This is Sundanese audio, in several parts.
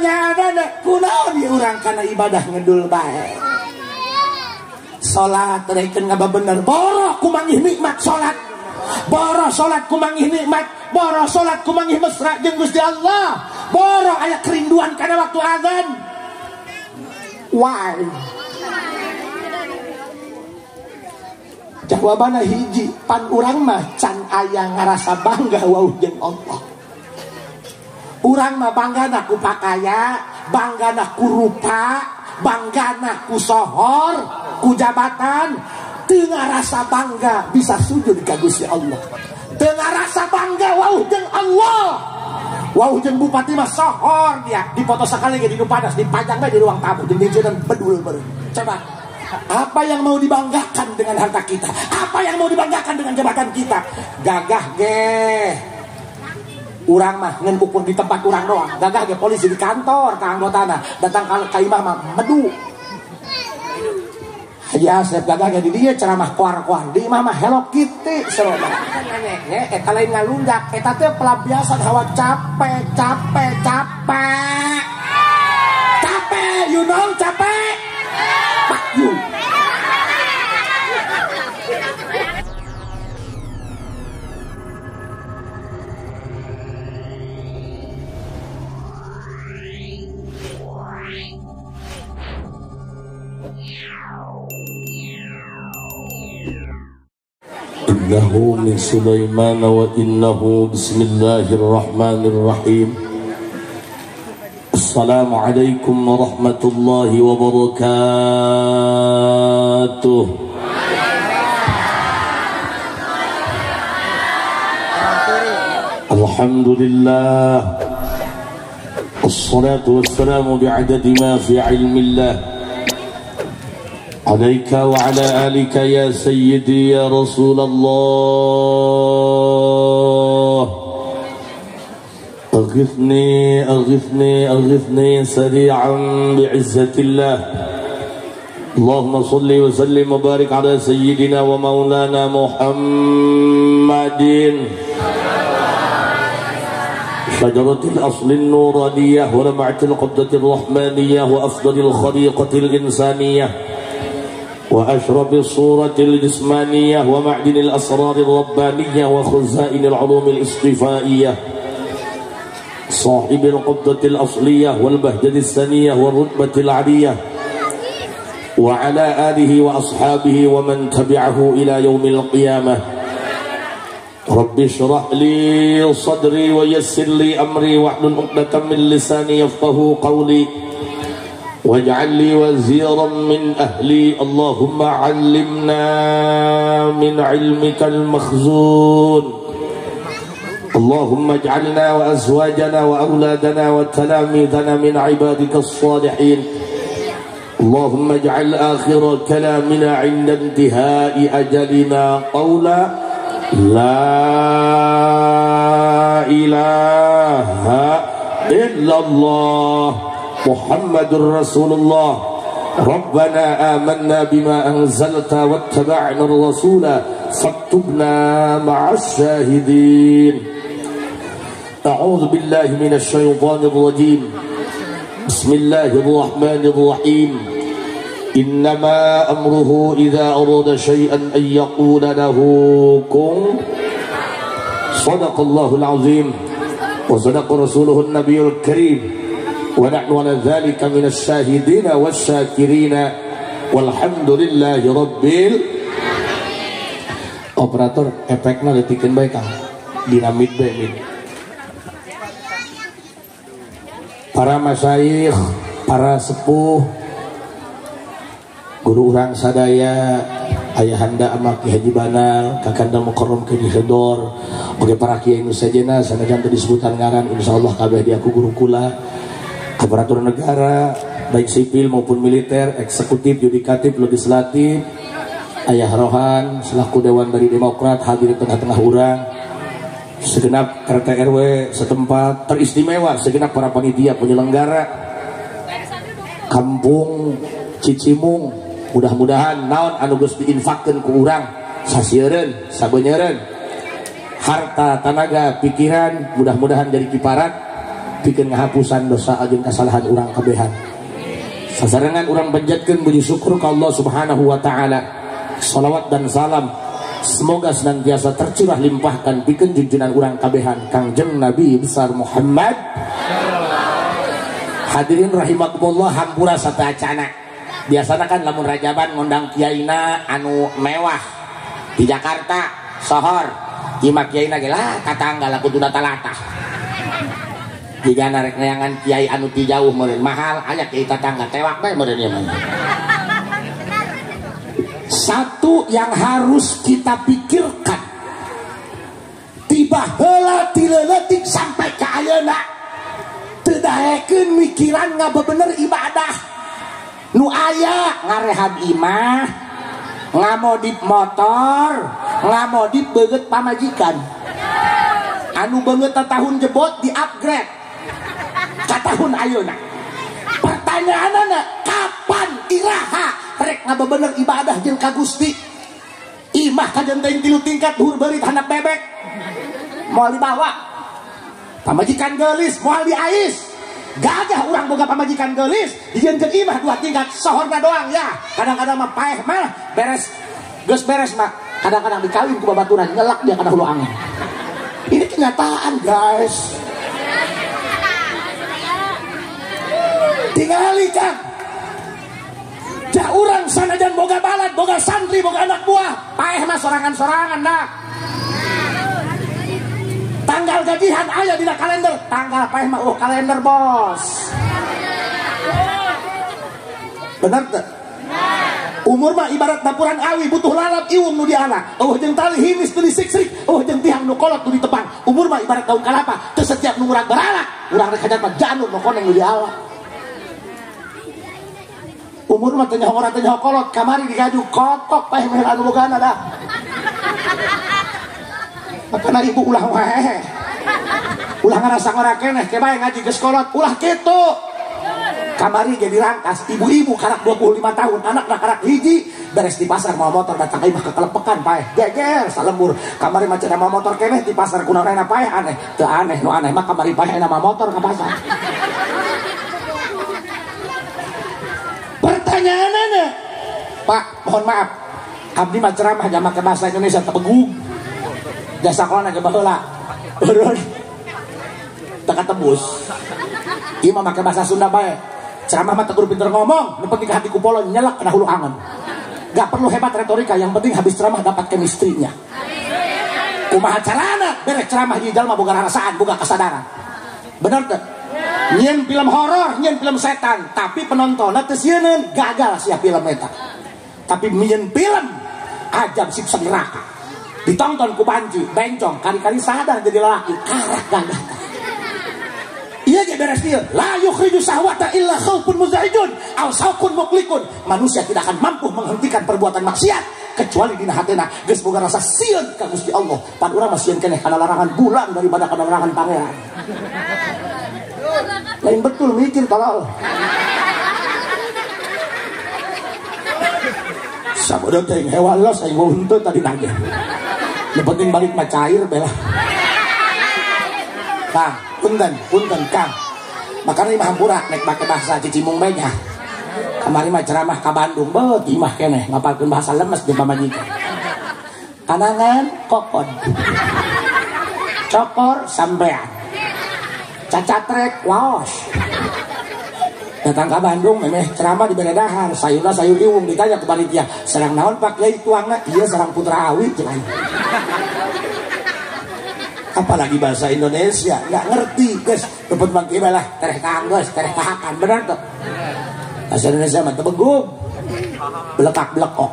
Pertanyaanna kunaon ieu urang kana ibadah ngedul bae. Salat reken ngababener boro kumanggih nikmat salat. Boro salat kumanggih nikmat, boro salat kumanggih mesra jeung Gusti Allah. Boro aya kerinduan kana waktu azan. Why? Jawabanna hiji, pan urang mah can aya ngarasa bangga wauh jeung Allah. Urang mah banggana ku pakaya, banggana ku rupa, banggana ku sohor, ku jabatan. Teu ngarasa bangga bisa sujud ka Gusti Allah. Teu ngarasa bangga wauh jeung Allah. Wauh jeung bupati mah sohor dia, dipoto sakali ge di nu panas, dipajang bae di ruang tamu jeung dijieun bedul beureum. Coba, apa yang mau dibanggakan dengan harta kita? Apa yang mau dibanggakan dengan jabatan kita? Gagah ge. Urang mah ngan ukur di tempat urang doang. Gagah ge polisi di kantor ka anggotana, datang ka imah mah medu. Ya Asep gagah ge di dieu ceramah koar-koar, di imah mah Hello Kitty seroma. Nge eta lain ngalunjak, eta teh pelampiasan hawa capek, capek, capek. Capek, you know capek. Fuck you. إنه من سليمان وإنه بسم الله الرحمن الرحيم. السلام عليكم ورحمة الله وبركاته. الحمد لله والصلاة والسلام بعدد ما في علم الله عليك وعلى آلك يا سيدي يا رسول الله. أغثني أغثني أغثني سريعا بعزة الله. اللهم صل وسلم وبارك على سيدنا ومولانا محمد شجرة الأصل النورانية ولمعة القبضة الرحمانية وأفضل الخليقة الإنسانية وأشرف الصورة الجسمانية ومعدن الأسرار الربانية وخزائن العلوم الاصطفائية صاحب القبضة الأصلية والبهجة السنية والرتبة العلية وعلى آله وأصحابه ومن تبعه إلى يوم القيامة. رب اشرح لي صدري ويسر لي أمري واحلل عقدة من لساني يفقهوا قولي واجعل لي وزيرا من أهلي. اللهم علمنا من علمك المخزون. اللهم اجعلنا وأزواجنا وأولادنا وتلاميذنا من عبادك الصالحين. اللهم اجعل آخر كلامنا عند انتهاء أجلنا قولا لا إله إلا الله محمد رسول الله. ربنا آمنا بما أنزلت واتبعنا الرسول فاكتبنا مع الشاهدين. أعوذ بالله من الشيطان الرجيم. بسم الله الرحمن الرحيم. إنما أمره إذا أراد شيئا أن يقول له كن. صدق الله العظيم وصدق رسوله النبي الكريم ونحن على ذلك من الشاهدين والشاكرين والحمد لله رب. Operator efeknya letikin baik ah dinamit baik. Para masyayikh, para sepuh, guru urang sadaya, ayahanda ama Ki Haji Banal, kakanda Mukarram Ki Khidor, oge para kiai nu sajena sanajan teu disebutan ngaran, insyaallah kabeh diaku guru kula. Aparatur negara, baik sipil maupun militer, eksekutif, yudikatif, legislatif, ayah rohan selaku dewan dari Demokrat hadir di tengah-tengah urang, segenap RT RW setempat, teristimewa segenap para panitia penyelenggara kampung Cicimung, mudah-mudahan naon anu geus diinfakkeun ku urang sasieureun sabeunyereun harta, tanaga, pikiran, mudah-mudahan jadi kiparat pikeun ngahapusan dosa jeung kasalahan urang kabehan. Sasarengan urang panjatkeun puji syukur ka Allah Subhanahu wa taala. Salawat dan salam semoga senantiasa tercurah limpahkan pikeun junjunan urang kabehan Kangjeng Nabi besar Muhammad. Hadirin rahimakumullah, hampura sateuacana. Biasana kan lamun rajaban ngundang kiaina anu mewah di Jakarta, sohor. Ima kiaina ge lah katangga laku tunda talatah. Jika narek neangan kiai anu ti jauh meureun mahal, aya kiai tatangga tewak bae meureun ieu mah. Satu yang harus kita pikirkan, tiba heula ti leutik sampai ka ayeuna teu daekeun mikiran ngabebener ibadah. Nu aya ngarehab imah, ngamodip motor, ngamodip beungeut pamajikan. Anu beungeut tahun jebot di-upgrade ka tahun ayeuna. Pertanyaanana, kapan iraha rek ngabebener ibadah jeung ka Gusti? Imah kajen teuing 3 tingkat dhuwur beurit handap bebek. Moal dibawa. Pamajikan geulis moal diais. Gagah urang boga pamajikan geulis, dijieunkeun imah 2 tingkat sohorna doang ya. Kadang-kadang mah paeh mah beres geus beres mah. Kadang-kadang dikawin ku babaturan nyelak dia kana hulu angin. Ini kenyataan, guys. Tingali Kang. Jah urang sanajan boga balad, boga santri, boga anak buah, paeh mah sorangan-sorangan dah. Tanggal gajian aya dina kalender, tanggal paeh mah oh kalender bos. Bener teu? Umur mah ibarat dapuran awi, butuh lalap iwung nu diala. Eueuh jeung tali hinis nu disiksik, eueuh jeung tiang nu kolot nu ditebang. Umur mah ibarat daun kalapa, teu setiap nu murag baralak, urang rek hajat mah janur nu koneng nu diala. Umur mah teu nyaho ora teu nyaho kolot, kamari digaju kotok paeh meh anu bogana dah. Makana ibu ulah wae. Ulah ngarasa ngora keneh ke bae ngaji geus kolot, ulah kitu. Kamari ge dirangkas ibu-ibu karak 25 tahun, anakna karak hiji, beres di pasar mawa motor datang ka imah kekelepekan paeh. Geger salembur. Kamari mah cenah mawa motor keneh di pasar kunaon paeh aneh. Teu aneh nu aneh mah kamari paeh mawa motor ka pasar. Pertanyaanana, Pak, mohon maaf. Abdi mah ceramah jama ke bahasa Indonesia tebegug. Jasa sakolana ge baheula. Urun. Teu katebus. Ieu mah make bahasa Sunda bae. Ceramah mah teu kudu pinter ngomong, nu penting hati ku polo nyelek kana hulu angon. Gak perlu hebat retorika, yang penting habis ceramah dapat chemistry-nya. Kumaha carana beres ceramah di jalma boga rarasaan, boga kesadaran. Bener teu? Nyen film horor, nyen film setan, tapi penontonnya teu sieun, gagal sia film eta. Tapi nyen film ajab siksa neraka. Ditonton ku banci, bencong, kali-kali sadar jadi lelaki, karak gagah. Iya ge beres dia. La yukhriju sahwata illa khaufun muz'ijun aw sauqun muqlikun. Manusia tidak akan mampu menghentikan perbuatan maksiat kecuali dina hatena geus boga rasa sieun ka Gusti Allah. Pan urang mah sieun keneh kana larangan bulan daripada kana larangan pangeran. Lain betul mikir tolol. Sabodo teh hewan los aing henteu tadi nage. Nu penting balik mah cair bela. Kang, punten, punten Kang. Makanya imah hampura nek make bahasa Cicimung bae nya. Kamari mah ceramah ka Bandung beuh imah keneh ngapalkeun bahasa lemes jeung pamajikan. Kanangan kokon. Cokor sampean. Cacatrek waos. Datang ke Bandung memeh ceramah di dahar, sayurna sayur iwung ditanya ku panitia, sarang naon Pak Kiai tuangna? Iya sarang Putra Awi cenah. Apalagi bahasa Indonesia, nggak ngerti guys. Tepet bang kieu lah, tereh kang guys, tereh kahakan bener tuh. Bahasa Indonesia mah tebegug. Belekak-belekok.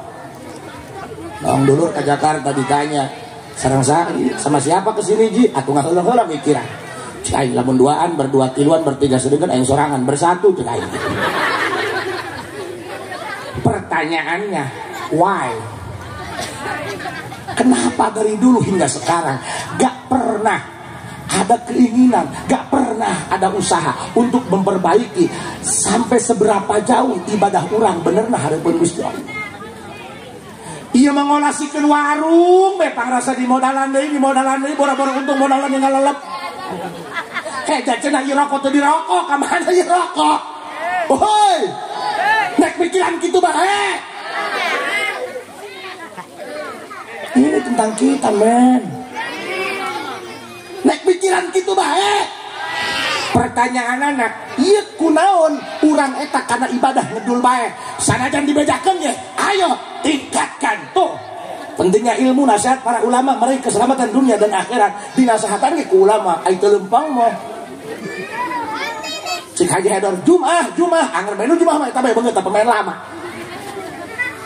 Dong dulur ke Jakarta ditanya, sarang sama siapa kesini Ji? Atuh ngaheula-heula mikiran. Cik aing lamun duaan, berdua tiluan, bertiga sedengkeun aing sorangan, bersatu cik aing. Pertanyaannya, why? Kenapa dari dulu hingga sekarang gak pernah ada keinginan, gak pernah ada usaha untuk memperbaiki sampai seberapa jauh ibadah orang bener nah hareupeun Gusti Allah. Iya mengolasikeun warung, be pangrasa di modalan deui, di modalan deui, boro-boro untung modalan yang ngalelep. Heh cenah ieu rokok teu dirokok, ka mana ieu rokok? Hoi. Nek pikiran kitu bae. Ini tentang kita, men. Nek pikiran kitu bae. Pertanyaan anak, ieu kunaon urang eta kana ibadah ngedul bae. Sanajan dibejakeun ge, ayo tingkatkan tuh. Pentingnya ilmu nasihat para ulama meraih keselamatan dunia dan akhirat. Dinasehatan ge ku ulama, ai teu lempang mah. Cik Haji Hedor Jumat, Jumat, anger menu Jumat mah eta bae beungeut pemain lama.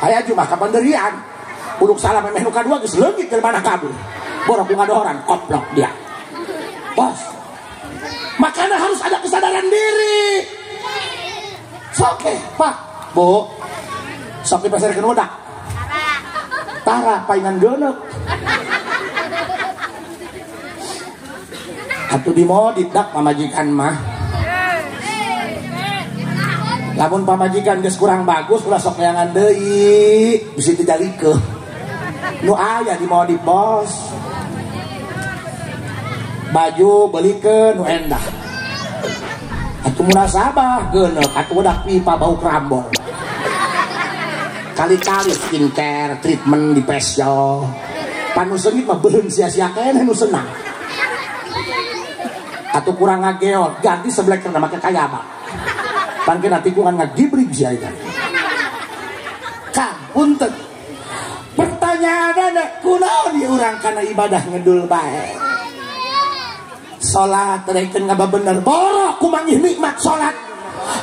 Aya Jumat ka panderian. Uluk salah meh nu kadua geus leungit ke mana kabur. Borok ku ngadohoran koplok dia. Bos. Makanya harus ada kesadaran diri. Oke, Pak, Bu. Sok dipeserkeun budak. Tara paingan geuneuh. Atuh dimodit dak pamajikan mah. Lamun pamajikan geus kurang bagus ulah sok neangan deui, bisi teu jalikeun. Nu aya dimodit, bos. Baju belikeun nu endah. Atuh munasabah geuneuh, atuh udah pipa bau krambol. Kali-kali skincare, treatment di facial. Panu seungit mah beuheung sia-sia keneh nu senang. Atuh kurang ngageot, ganti seblek karena make kayaba. Pangkeun tikungan ngagibrig sia eta. Kang, punten. Pertanyaanna kunaon ieu urang kana ibadah ngedul bae? Salat reken ngababener, boro kumanggih nikmat salat.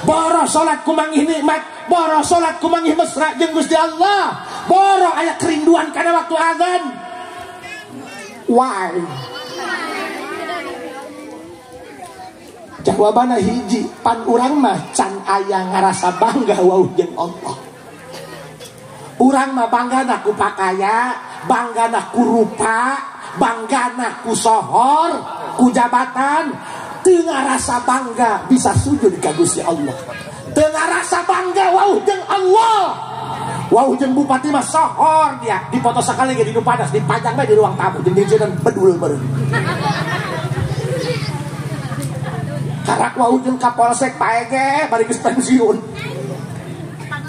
Boro salat kumanggih nikmat, boro salat kumanggih mesra jeung Gusti Allah. Boro aya kerinduan kana waktu azan. Why? Jawabanna hiji, pan urang mah can aya ngarasa bangga wauh jeung Allah. Urang mah banggana ku pakaya, banggana ku rupa, banggana ku sohor, ku jabatan. Teu ngarasa bangga bisa sujud ka Gusti Allah. Teu ngarasa bangga wauh jeung Allah. Wauh jeung bupati mah sohor dia, dipoto sakali ge di nu padas, dipajang bae di ruang tamu jeung dijieun bedul beureum. Karak wauh jeung kapolsek pae ge bari geus pensiun.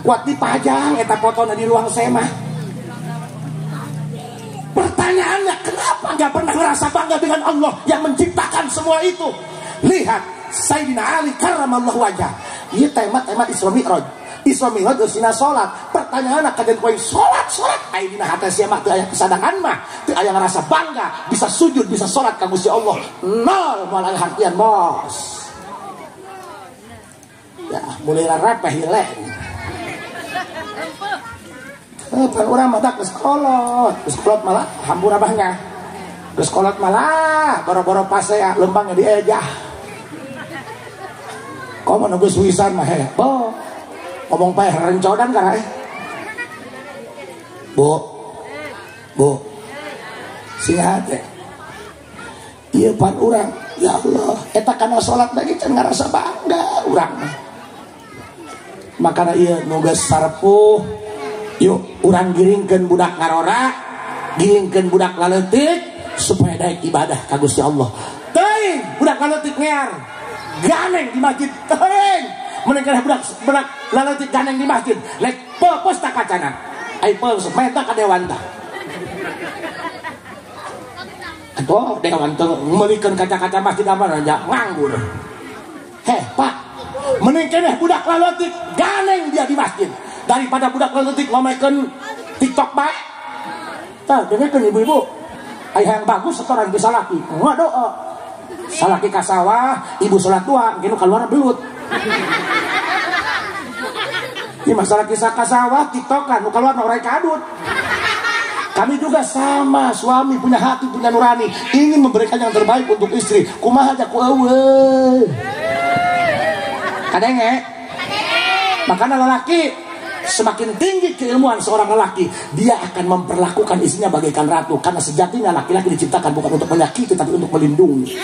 Kuat dipajang eta fotona di ruang semah. Pertanyaannya, kenapa nggak pernah ngerasa bangga dengan Allah yang menciptakan semua itu? Lihat Sayyidina Ali karramallahu wajah. Ieu tema-tema Isra Mi'raj. Isra Mi'raj eusina salat. Pertanyaanna kajen koe salat salat aya dina hate sia mah teu aya kesadaran mah, teu aya ngerasa bangga bisa sujud bisa salat ka Gusti Allah. Nol moal aya hartian, bos. Ya, mulai repeh hileh. Pan urang mah geus kolot, geus kolot malah hambur abahnya. Geus kolot malah boro-boro pasea lempangnya diejah. Komo nu geus wisan mah heh. Bo. Ngomong paeh rencodan karae. Bu. Bu. Sing hate. Ieu pan urang, ya Allah, eta kana salat lagi can ngarasa bangga urang mah. Makana ieu nu geus sarepuh, yuk urang giringkeun budak ngarora, giringkeun budak laleutik supaya daek ibadah ka Gusti Allah. Teuing budak laleutik ngear, ganeng di masjid teuing. Mending kana budak laleutik ganeng di masjid, lek peupeus ta kacana. Ai peupeus meta ka dewan tah. Atuh dewan teh meulikeun kaca-kaca masjid apa nganggur. Heh, Pak, mending keneh budak laleutik ganeng dia di masjid daripada budak laleutik ngomekeun TikTok bae. Tah, dengekeun ibu-ibu. Aya yang bagus setoran ke salaki. Ngadoa. Salaki ka sawah, ibu salat tua, engke nu kaluar belut. Ini masalah kisah ka sawah, TikTokan, nu kaluar orai kadut. Kami juga sama, suami punya hati, punya nurani, ingin memberikan yang terbaik untuk istri. Kumaha aja ku eueuh. Kadenge? Makanya lelaki semakin tinggi keilmuan seorang lelaki, dia akan memperlakukan istrinya bagaikan ratu. Karena sejatinya laki-laki diciptakan bukan untuk menyakiti, tapi untuk melindungi.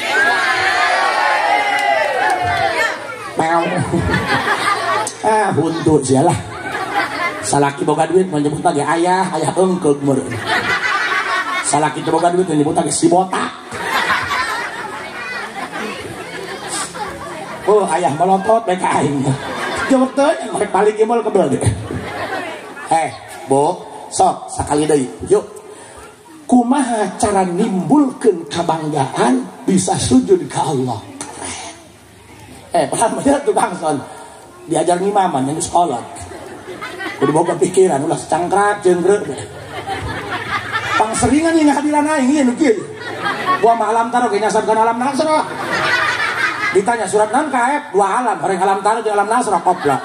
Meow. Ah, huntu sialah. Salaki boga duit menyebut lagi ayah, ayah engkeug meureun. Salaki teu boga duit menyebut lagi si botak. Oh ayah melotot bae ka aing. Jawab teh rek balik ieu moal kebel deh. Bu, sok sakali deui. Yuk. Kumaha cara nimbulkeun kabanggaan bisa sujud ka Allah. Paham ya tukang son. Diajar ngimaman yang sekolah. Kudu boga pikiran ulah cangkrak jeung pangseringan yang ngahadiran aing ieu nu kieu. Gua mah alam taro ge nyasar kana alam nasra. Ditanya surat naon kaep? Dua alam, orang alam taro jeung alam nasra koplak.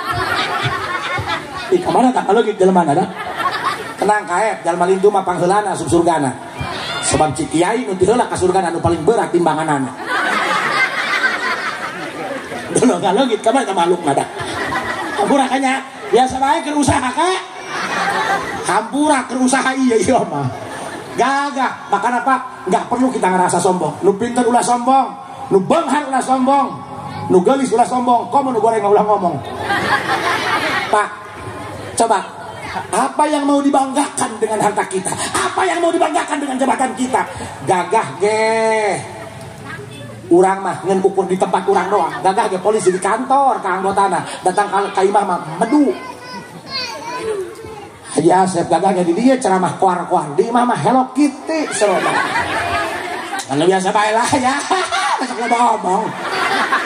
Ih, kamana tak logik jelema da? Tenang kaep, jalma lindu mah pangheulana asup surgana. Sebab cik kiai nu ti heula ka surgana nu paling berat timbanganana. Dulu nggak logik kamana ta makhluk mah da. Hampura kanya, biasa bae keur usaha ka. Hampura keur usaha ieu ieu mah. Gagah, bahkan apa? Nggak perlu kita ngerasa sombong. Nu pinter ulah sombong, nu beunghar ulah sombong, nu geulis ulah sombong, komo nu goreng ulah ngomong. Pak, coba, apa yang mau dibanggakan dengan harta kita? Apa yang mau dibanggakan dengan jabatan kita? Gagah ge. Urang mah ngan ukur di tempat urang doang. Gagah ge polisi di kantor keanggotana, datang ka imah mah medu. Haji Asep gagahnya di dia ceramah koar-koar di imah mah Hello Kitty seru banget. Kalau biasa bae lah ya. Besok lo ngomong.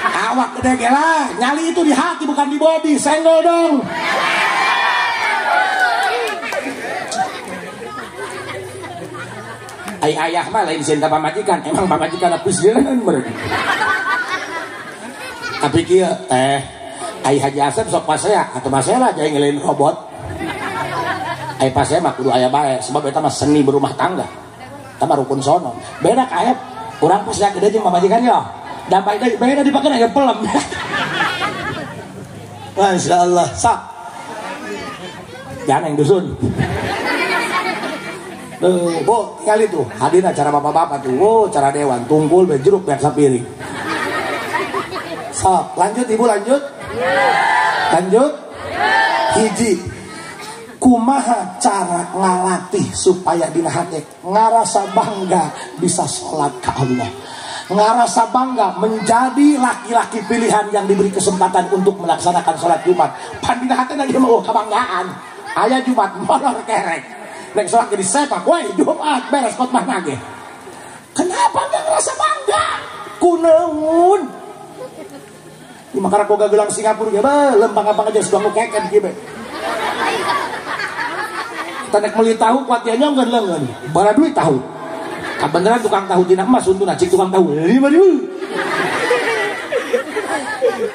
Awak gede gela, nyali itu di hati bukan di body, senggol dong. Ai ayah mah lain sieun ka pamajikan, emang pamajikan apis jeureun meureun. Tapi kieu teh ai Haji Asep sok pasea atuh pasea lah jadi ngelain robot. Ai pasea mah kudu aya bae sebab eta mah seni berumah tangga. Eta mah rukun sono. Beda ka ayah urang pasea gede jeung pamajikan yo. Damai deui beda dipake aya pelem. Masya Allah, sak. Jangan yang dusun. Tuh, bu, kali tuh hadir acara bapak-bapak tuh, oh, cara dewan, tungkul, be jeruk, biar sapiring. Sok, lanjut ibu lanjut, lanjut, hiji, kumaha cara ngalatih supaya dina hati ngarasa bangga bisa sholat ke Allah, ngarasa bangga menjadi laki-laki pilihan yang diberi kesempatan untuk melaksanakan sholat Jumat. Pan dina hati lagi mau kebanggaan, ayah Jumat molor kerek. Nek sholat jadi sepak, woi Jumat beres khotbah nage. Kenapa nggak ngerasa bangga? Kuneun. Di makara koga gelang Singapura ge ba, lempang-lempang aja sudah ngukeken kieu be. Kita nek meuli tahu kuat dia nyongkeun leungeun. Bara duit tahu. Kabeneran tukang tahu dina emas untuna cik tukang tahu 5.000.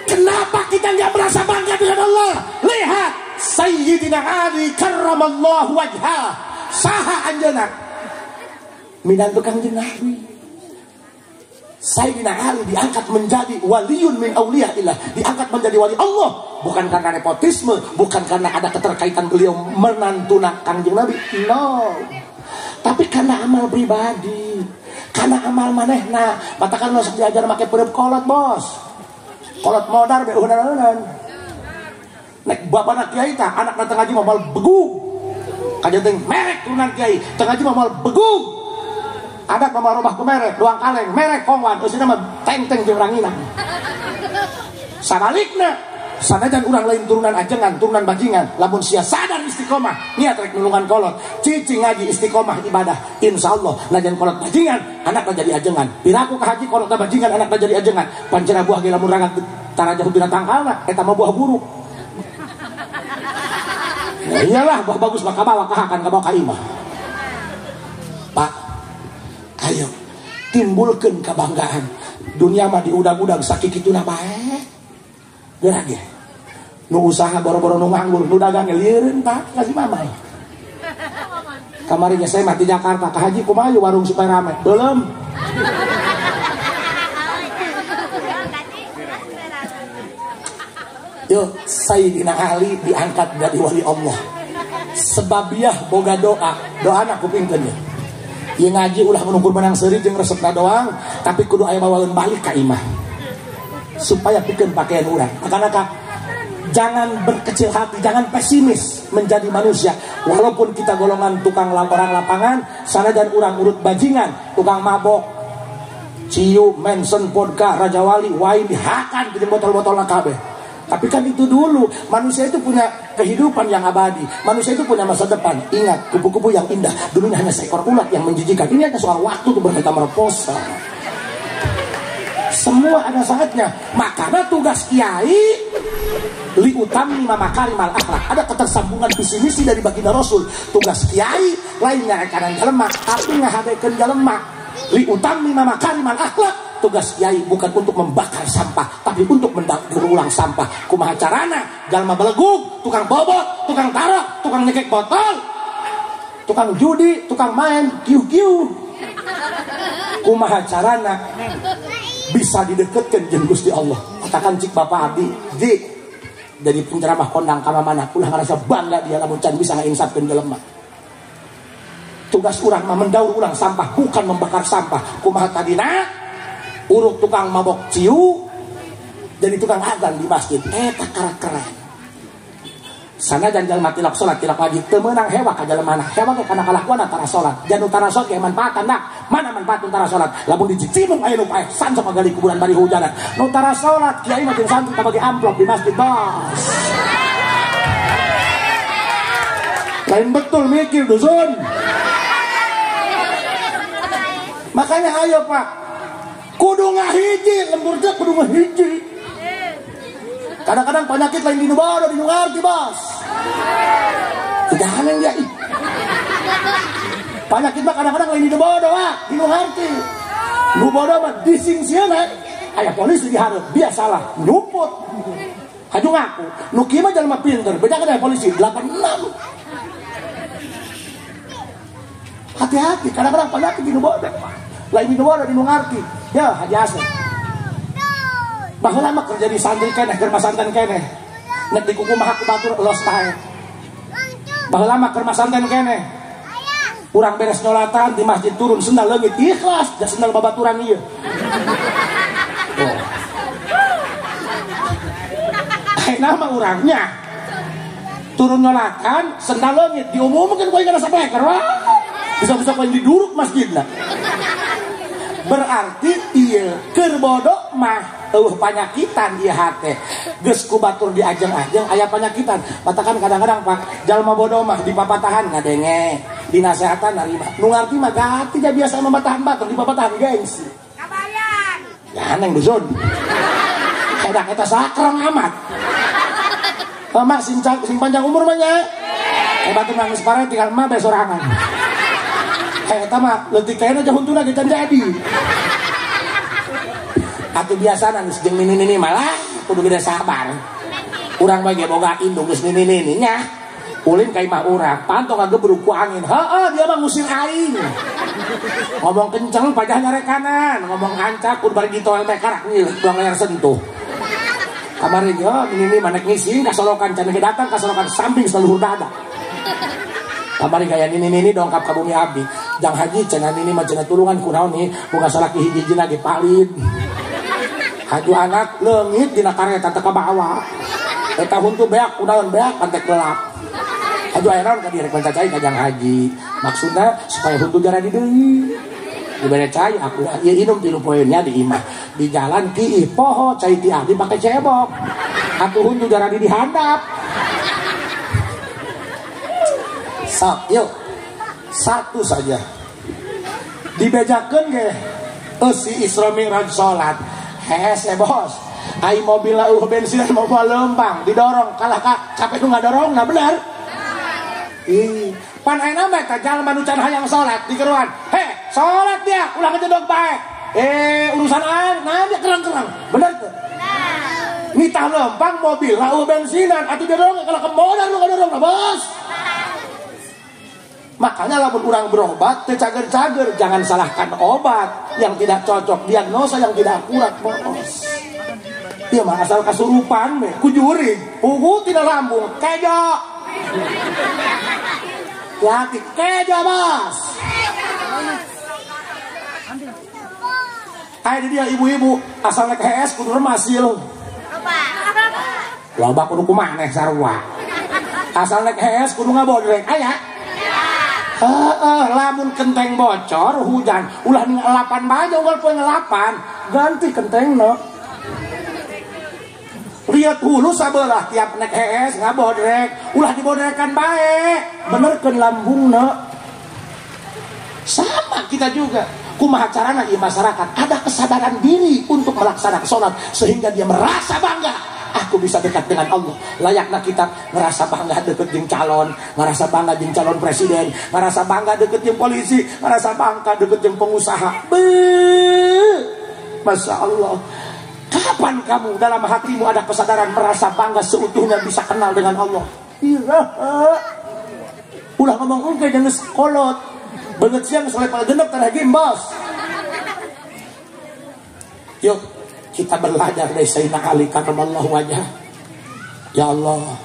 Kenapa kita nggak merasa bangga dengan Allah? Lihat Sayyidina Ali karramallahu wajhah. Saha anjeunna minantu Kangjeng Nabi. Sayyidina Ali diangkat menjadi waliyun min auliyaillah, diangkat menjadi wali Allah bukan karena nepotisme, bukan karena ada keterkaitan beliau menantuna Kangjeng Nabi, no, tapi karena amal pribadi, karena amal manehna. Patakan masuk diajar make peureub kolot bos, kolot modar be uhunan-uhunan. Nek bapana kiai tah anakna teu ngaji moal begug. Kajenting merek turunan kiai, teu ngaji moal begug. Adat mah robah ku merek, doang kaleng, merek kongwan, eusina mah tenteng jeung ranginang. Sabalikna, sanajan urang lain turunan ajengan, turunan bajingan, lamun sia sadar istiqomah, niat rek nulungan kolot, cicing ngaji istiqomah ibadah, insyaallah najan kolot bajingan, anakna jadi ajengan. Piraku ka haji kolotna bajingan, anakna jadi ajengan. Pancera buah ge lamun ragat tarajah dina tangkalna, eta mah buah buruk. Ya iyalah buah bagus mah kabawa kahakan kabawa ka imah. Pak, ayo timbulkeun kebanggaan. Dunia mah diudag-udag sakikituna bae. Geura ge. Nu usaha boro-boro nu nganggur, nu dagang ge lieureun Pak, kasih mamai. Kamari ge saya mah di Jakarta ka haji kumaha warung supaya rame. Belum. Yuk, Sayyidina Ali diangkat jadi wali Allah. Sebabiah boga doa, doa anak kupingkeun ya. Ieu ngaji ulah menunggu menang seuri jeung resepna doang, tapi kudu aya bawaeun balik ka imah. Supaya pikeun pakaian urang. Makana Kak, jangan berkecil hati, jangan pesimis menjadi manusia. Walaupun kita golongan tukang orang lapangan, sanajan urang urut bajingan, tukang mabok, Ciu, Manson, vodka, Raja Wali, wine dihakan di botol-botol kabeh. Tapi kan itu dulu, manusia itu punya kehidupan yang abadi. Manusia itu punya masa depan. Ingat, kupu-kupu yang indah dulunya hanya seekor ulat yang menjijikan. Ini hanya soal waktu tuh bermetamorfosa. Semua ada saatnya. Makanya tugas kiai li utammi makarimal akhlak. Ada ketersambungan visi misi dari baginda Rasul. Tugas kiai lain ngarekanan jelema, tapi ngahadekeun jelema. Li utammi makarimal akhlak. Tugas kiai bukan untuk membakar sampah, tapi untuk mendaur ulang sampah. Kumaha carana? Jalma belegug, tukang bobot, tukang taruh, tukang nyekek botol, tukang judi, tukang main kiu-kiu. Kumaha carana bisa dideketkan jeung Gusti Allah? Katakan cik Bapak Abdi, di jadi penceramah kondang ka mana, ulah ngarasa bangga dia lamun can bisa ngainsapkeun jelema. Tugas urang mah mendaur ulang sampah, bukan membakar sampah. Kumaha tadina? Uruk tukang mabok ciu jadi tukang azan di masjid. Eta keren. Sanajan jalma tilak salat tilak wajib teu meunang hewa ka jalma mana. Hewa ge kana kalakuan tara salat. Jan tara salat ge manfaatan nak. Mana manfaat tara salat? Lamun dicicimung aya nu paeh san sok gali kuburan bari hujanan. Nu tara salat kiai mah jeung santri kabagi amplop di masjid, bos. Lain betul mikir dusun. Makanya ayo Pak, kudu ngahiji, lembur teh kudu ngahiji. Kadang-kadang penyakit lain di nu bodoh, di nu ngarti, bos. Tidak aneh ya. Penyakit mah kadang-kadang lain di nu bodoh, ah, di nu ngarti. Nu bodoh mah disingsieunan, aya polisi dihareup, dia salah, nyumput. Haju ngaku, nu kieu mah jelema pinter, beda kan aya polisi 86. Hati-hati, kadang-kadang penyakit di nu bodoh. Lain di nu bodoh, di nu ngarti. Ya, Haji Asep. Baheula mah kerja di santri keneh, keur masanten keneh. Nek di kuku mah aku batur los tae. Baheula mah keur masanten keneh. Urang beres nyolatan di masjid turun sendal leungit ikhlas, da sendal babaturan ieu. Oh. Ayeuna mah urangnya turun nyolatan sendal leungit diumumkeun ku aing kana sapeker wah. Bisa-bisa ku aing diduruk masjidna. Berarti ieu keur bodoh mah eueuh panyakitan ieu hate. Geus ku batur diajeng-ajeng aya panyakitan. Matakan kadang-kadang Pak, jalma bodoh mah dipapatahan ngadenge, dinasehatan narima. Nu ngarti mah gati ja biasa mamatahan batur dipapatahan gengsi. Kabayan. Ya neng dusun. Edak eta sakrang amat. Mak sing panjang umur mah nya. Batur nangis pare tinggal mah bae sorangan. Eta mah leutik kayana aja huntuna ge can jadi. Atuh biasa nangis jeung nini-nini malah kudu gede sabar. Urang mah ge boga indung geus nini-nini nya. Ulin ka imah urang, panto ngagebrug ku angin. Heeh, dia mah ngusir aing. Ngomong kenceng pajah nyarek kanan, ngomong ancak kudu bari ditoel teh karak ngileuh buang layar sentuh. Kamari ge nini-nini mah nek ngising kasolokan can ge datang kasolokan samping saluhur dada. Kamari gaya nini-nini dongkap ka bumi abdi. Jang haji cenah nini mah cenah tulungan kunaon nih, boga salaki hiji-hijina ge palid. Haju anak leungit dina kareta teu kabawa. Eta huntu beak kunaon beak pantek gelap. Haju aya naon ka dieu rek manca cai ka jang haji. Maksudna supaya huntu jara di deui. Dibere cai aku ieu inum 3 poe nya di imah. Di jalan kiih poho cai ti abdi pake cebok. Atuh huntu jara di dihandap. Sok yuk. Satu saja. Dibejakeun ge eusi Isra Mi'raj salat. Hese bos, ai mobil eueuh bensin mau lempang didorong kalah ka capek nu ngadorong nah bener. Ih, pan ayeuna mah eta jalma nu can hayang salat dikeruan. He, salat dia ulah ngejedog bae. Urusan aing nah dia kerang-kerang. Bener teu? Nitah lempang mobil eueuh bensinan atuh didorong kalah kemodan nu ngadorong nah bos. Makanya lamun urang berobat teu cager-cager, jangan salahkan obat yang tidak cocok, diagnosa yang tidak akurat, bos. Ieu mah asal kasurupan we, ku jurig, pugu tina lambung, kejo. Hati kejo, bos. Aya di dia ibu-ibu asal nek hees kudu remas ieu. Loba kudu kumaneh sarua. Asal nek hees kudu ngabodrek aya. Lamun kenteng bocor hujan ulah ngelapan bae unggal poe ngelapan ganti kentengna. Lihat hulu sabelah tiap nek hees ngabodrek ulah dibodrekan bae benerkeun lambungna. Sama kita juga kumaha carana ieu masyarakat ada kesadaran diri untuk melaksanakan sholat sehingga dia merasa bangga. Aku bisa dekat dengan Allah. Layaknya kita ngerasa bangga deket jeung calon, ngerasa bangga jeung calon presiden, ngerasa bangga deket jeung polisi, ngerasa bangga deket jeung pengusaha. Masya Allah. Kapan kamu dalam hatimu ada kesadaran merasa bangga seutuhnya bisa kenal dengan Allah? Iraha. Ulah ngomong engke jeung kolot. Beungeut siang soleh pada genep tara gimbos. Yuk kita belajar dari Sayyidina Ali karramallahu wajah. Ya Allah,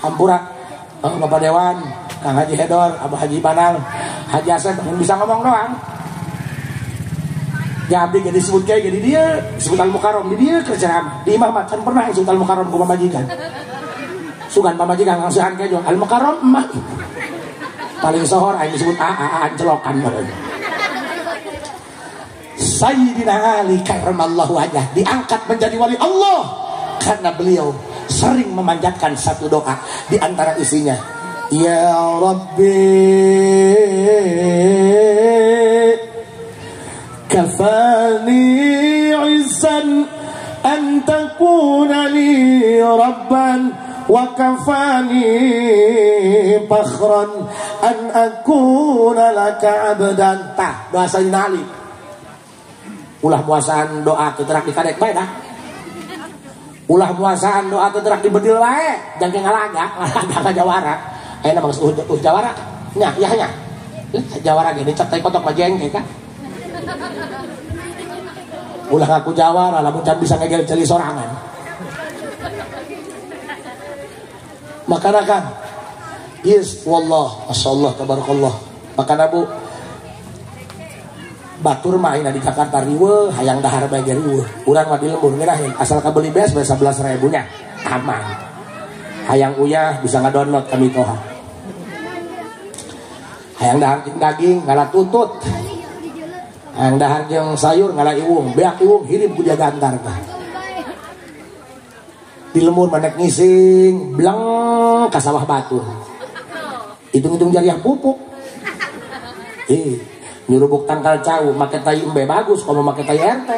hampura Bapak Dewan, Kang Haji Hedor, Abah Haji Banal, Haji Asep yang bisa ngomong doang. Ya abdi jadi disebut kayak jadi dia, disebut Al Mukarram di dia kerja ceramah. Di imah mah kan pernah disebut Al Mukarram ku pamajikan. Sugan pamajikan ngasihan kejo Al Mukarram mah. Paling sohor aing disebut a ancelokan meureun. Sayyidina Ali karramallahu wajah diangkat menjadi wali Allah karena beliau sering memanjatkan satu doa di antara isinya, ya Rabbi kafani izzan an takuna li rabban wa kafani fakhran an akuna laka abdan. Tah doa Sayyidina Ali. Ulah muasaan doa teterak di kadek bae dah. Ulah muasaan doa teterak di bedil wae, jangke ngalaga, ngalaga ka jawara. Ayeuna mah geus jawara. Nya, yah nya. Jawara ge dicet tai kotok mah jengke ka. Ulah ngaku jawara lamun can bisa ngegel ceuli sorangan. Makana Kang, yes wallah, masyaallah tabarakallah. Makana Bu, batur mah ayeuna di Jakarta riweuh, hayang dahar bae ge riweuh. Urang mah di lembur ngeunaheun, asal kabeli beas bae 11.000 nya, aman. Hayang uyah bisa ngadownload kami toha. Hayang dahar jeung daging ngala tutut. Hayang dahar jeung sayur ngala iwung, beak iwung hirim ku dia gantar tah. Di lembur mah nek ngising, bleng ka sawah batur. Hitung-hitung jariah pupuk. Nyurubuk tangkal cau, make tai embe bagus, kalau make tai RT.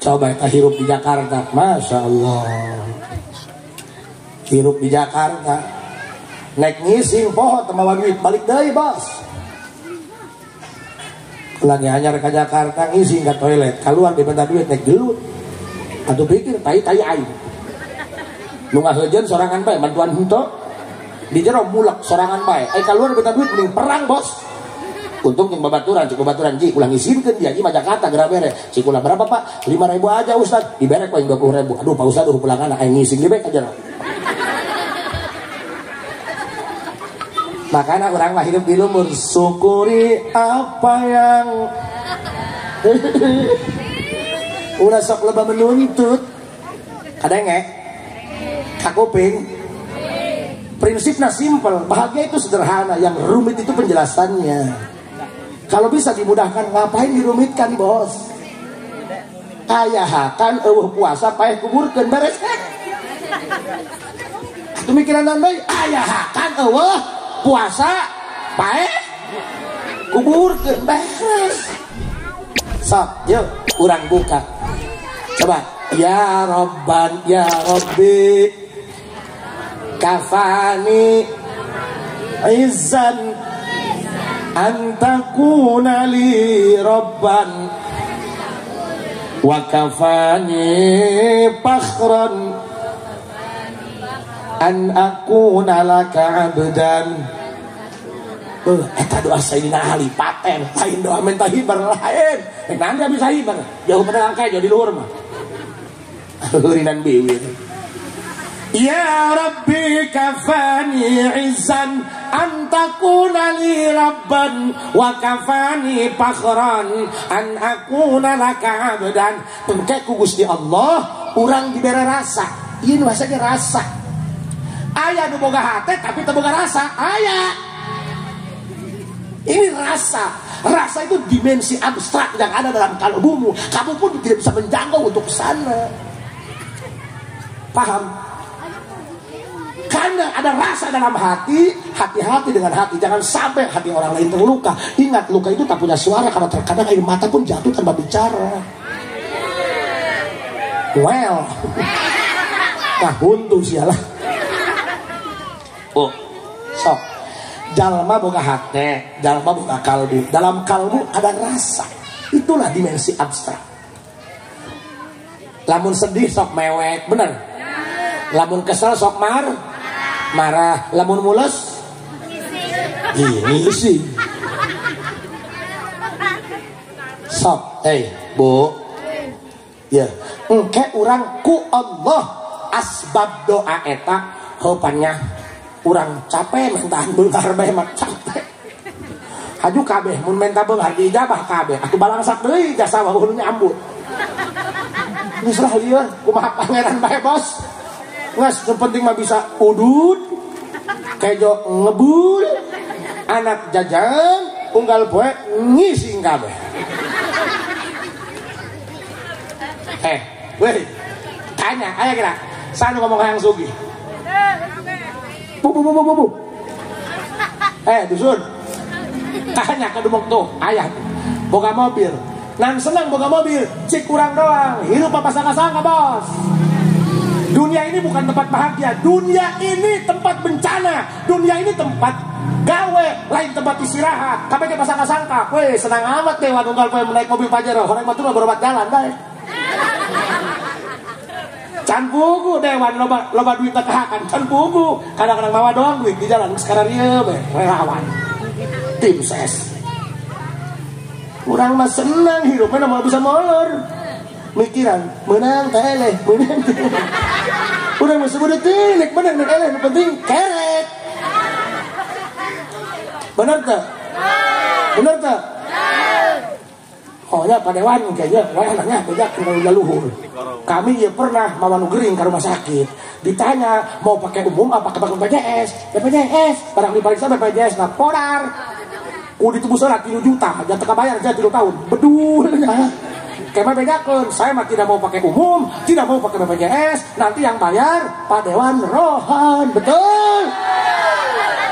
Coba kita hirup di Jakarta, masya Allah. Hirup di Jakarta, naik ngising poho temawa duit, balik deui bos. Lagi anyar ke Jakarta ngising ke toilet, keluar diminta duit naik gelut. Atuh pikir tai tai aing. Nu ngaheujeun sorangan bae bantuan henteu. Di jero mulek sorangan bae. Keluar minta duit mending perang bos. Untung jeung babaturan, cik babaturan ji ulah ngisinkeun dia ji mah Jakarta geura bere. Cik ulah berapa Pak? 5.000 aja Ustaz. Dibere ku aing 20.000. Aduh Pak Ustaz eueuh pulangan aing ngising ge bae ka jero. Makana urang mah hidup di lembur, syukuri apa yang ulah sok loba menuntut. Kadenge kakuping. Prinsipnya simpel, bahagia itu sederhana, yang rumit itu penjelasannya. Kalau bisa dimudahkan, ngapain dirumitkan bos? Ayahakan eueuh puasa paeh kuburkeun beres kan? Itu mikiran bae, ayahakan eueuh puasa paeh kuburkeun beres. Sok, yuk urang buka. Coba, ya Robban ya Robbi kafani izzan antakuna li rabban wa kafani fakhran an akuna laka abdan. Eta doa Sayyidina Ali paten, lain doa minta hibar lain. Rek nanti bisa hibar, jauh pedagang kayak jadi luhur mah. Urinan biwir. Ya Rabbi kafani izzan antakuna li rabban wa kafani fakhran an akuna laka abdan. Tengke ku Gusti Allah urang dibere rasa. Ieu nu bahasanya rasa. Aya nu boga hate tapi teu boga rasa. Aya. Ini rasa. Rasa itu dimensi abstrak yang ada dalam kalbumu. Kamu pun tidak bisa menjangkau untuk sana. Paham? Karena ada rasa dalam hati, hati-hati dengan hati. Jangan sampai hati orang lain terluka. Ingat, luka itu tak punya suara karena terkadang air mata pun jatuh tanpa bicara. Well, nah huntu sialah. Oh, sok. Jalma boga hati, jalma boga kalbu. Dalam kalbu ada rasa. Itulah dimensi abstrak. Lamun sedih sok mewek, bener. Lamun kesel sok marah. Lamun mules ini sih. Sok, hey, Bu. Ya, engke urang ku Allah asbab doa eta heupannya urang capek mentahan beunghar bae mah capek. Haju kabeh mun menta beunghar diijabah kabeh. Atuh balangsak deui jasa wawuh nyambut. Geus lah lieur kumaha pangeran bae bos. Nges, yang penting mah bisa udud, kejo ngebul, anak jajan, unggal poe ngising kabeh. Weh, tanya, ayo kira, sana ngomong hayang sugih. Bu bu bu bu bu. Dusun, tanya ke dumok tuh, ayah, boga mobil, nan senang boga mobil, cik kurang doang, hirup apa sangka-sangka bos. Dunia ini bukan tempat bahagia, dunia ini tempat bencana, dunia ini tempat gawe, lain tempat istirahat. Kabeh ge pasangka-sangka, weh senang amat deh wan unggal poe naik mobil Pajero, horeng batur berobat jalan bae. Can pugu dewan loba loba duit tekahakan, can pugu. Kadang-kadang mawa doang duit di jalan sekarang ieu bae relawan. Tim ses. Urang mah senang hirupna moal bisa molor. Mikiran menang teh eleh, menang teh. Urang mah sebut detik, nek menang nek eleh, nu penting kerek. Bener teh? Bener teh? Oh ya Pak Dewan kayaknya, wah nanya beda kalau luhur. Kami ya pernah mawa nu gering ke rumah sakit. Ditanya mau pakai umum apa pakai BPJS? BPJS, barang diperiksa BPJS nah podar. Kudu ditebus lah 3 juta, jangan teka bayar aja 3 tahun. Bedul ya. Kema bedakeun, saya mah tidak mau pakai umum, tidak mau pakai BPJS, nanti yang bayar Pak Dewan Rohan, betul?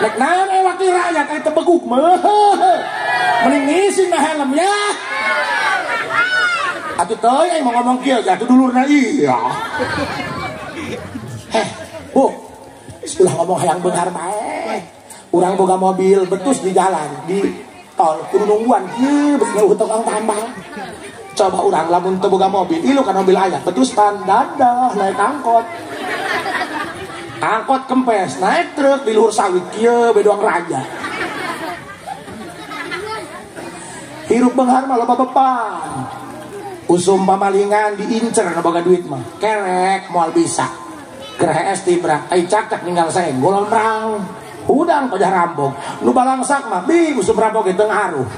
Lek naon wakil rakyat aya tebeguk mah. Mending ngising na helm ya. Atuh teuing aing mau ngomong kieu atuh dulurna iya. Bu, ulah ngomong hayang beunghar bae. Urang boga mobil betus di jalan, di tol kudu nungguan kieu beus ngeueuh tukang tambang. Coba urang lamun teu boga mobil, ilu kan mobil aya, betus pan dadah naik angkot. Angkot kempes, naik truk di luhur sawit kieu bedoang raja. Hirup beunghar mah loba beban. Usum pamalingan diincer nu boga duit mah. Kerek moal bisa. Keur hees tibra, ai cakak ninggal senggol merang. Hudang pajah rambong. Nu balangsak mah bi usum rambong ge teu ngaruh.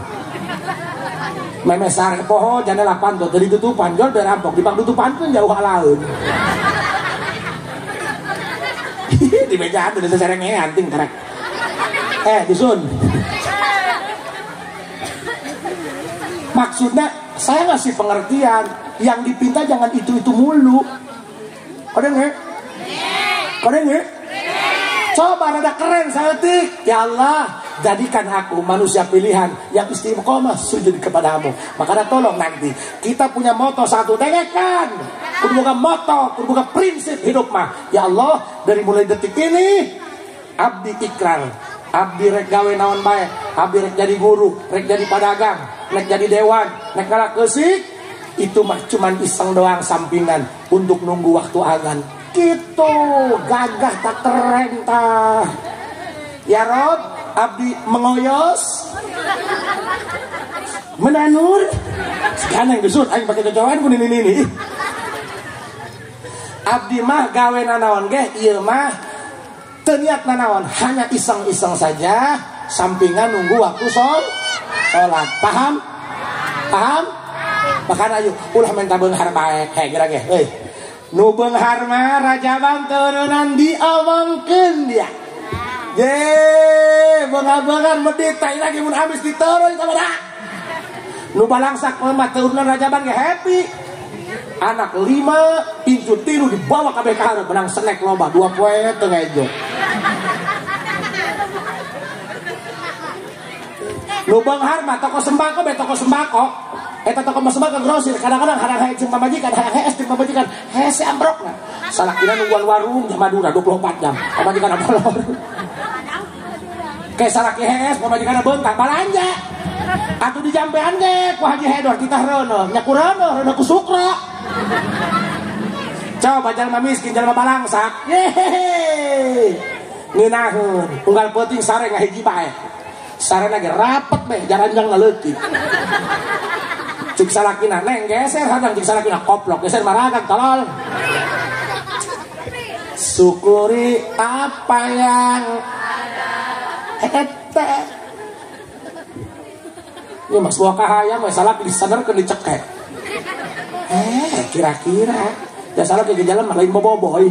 Meme sare poho jandela panto teu ditutupan jol be rampok dipang tutupan pun jauh alaun. Di mejaan udah seserengean ting kerek. Dusun. Maksudnya saya ngasih pengertian, yang dipinta jangan itu-itu mulu. Kode nggak? Kode nggak? Coba rada keren saltik. Ya Allah, jadikan aku manusia pilihan yang istiqomah sujud kepadamu. Makanya tolong nanti kita punya moto satu, dengarkan. Kudu boga moto, kudu boga prinsip hidup mah. Ya Allah, dari mulai detik ini abdi ikrar, abdi rek gawe naon bae, abdi rek jadi guru, rek jadi padagang, rek jadi dewan, rek kalah keusik, itu mah cuman iseng doang sampingan untuk nunggu waktu azan. Gitu, gagah tak keren tah. Ya Rob, abdi mengoyos, menanur. Sekarang yang dusun, aing pakai cocokan ku nini-nini. Abdi mah gawe nanaon ge, ieu mah teu niat nanaon, hanya iseng-iseng saja, sampingan nunggu waktu sholat. Paham? Paham? Bahkan ayo ulah minta beunghar bae, heh geura ge, euy. Nu beunghar mah Rajaban teureunang diomongkeun dia. Ye, beunghar-beunghar medit tai lagi mun habis diteureuy tah badak. Nu balangsak mah teureunang Rajaban ge happy. Anak 5, incu 3 dibawa kabeh ka hareup menang snack loba 2 poe teu ngaejo. Nu beunghar mah toko sembako be toko sembako. Eta toko sembako grosir kadang-kadang hayang hae jeung pamajikan, hayang hees jeung pamajikan, hese ambrokna. Salakina nungguan warung di Madura 24 jam. Pamajikan molor. Kayak salaki hees pamajikan beunghar balanja. Atuh dijampean ge ku Haji Hedor titah reuneuh, nya ku reuneuh, reuneuh ku sukra. Coba jalma miskin jalma balangsak. Yehehe. Ngeunaheun, unggal peuting sare ngahiji bae. Sarena ge rapet beh jaranjang leutik. Cik salakina neng geser hadang cik salakina koplok geser maragang tolol. Syukuri apa yang ada. Eta. Ini mas buah kahayang we salaki disadarkeun dicekek. Kira-kira ya salaki ke jalan mah lain boboiboy.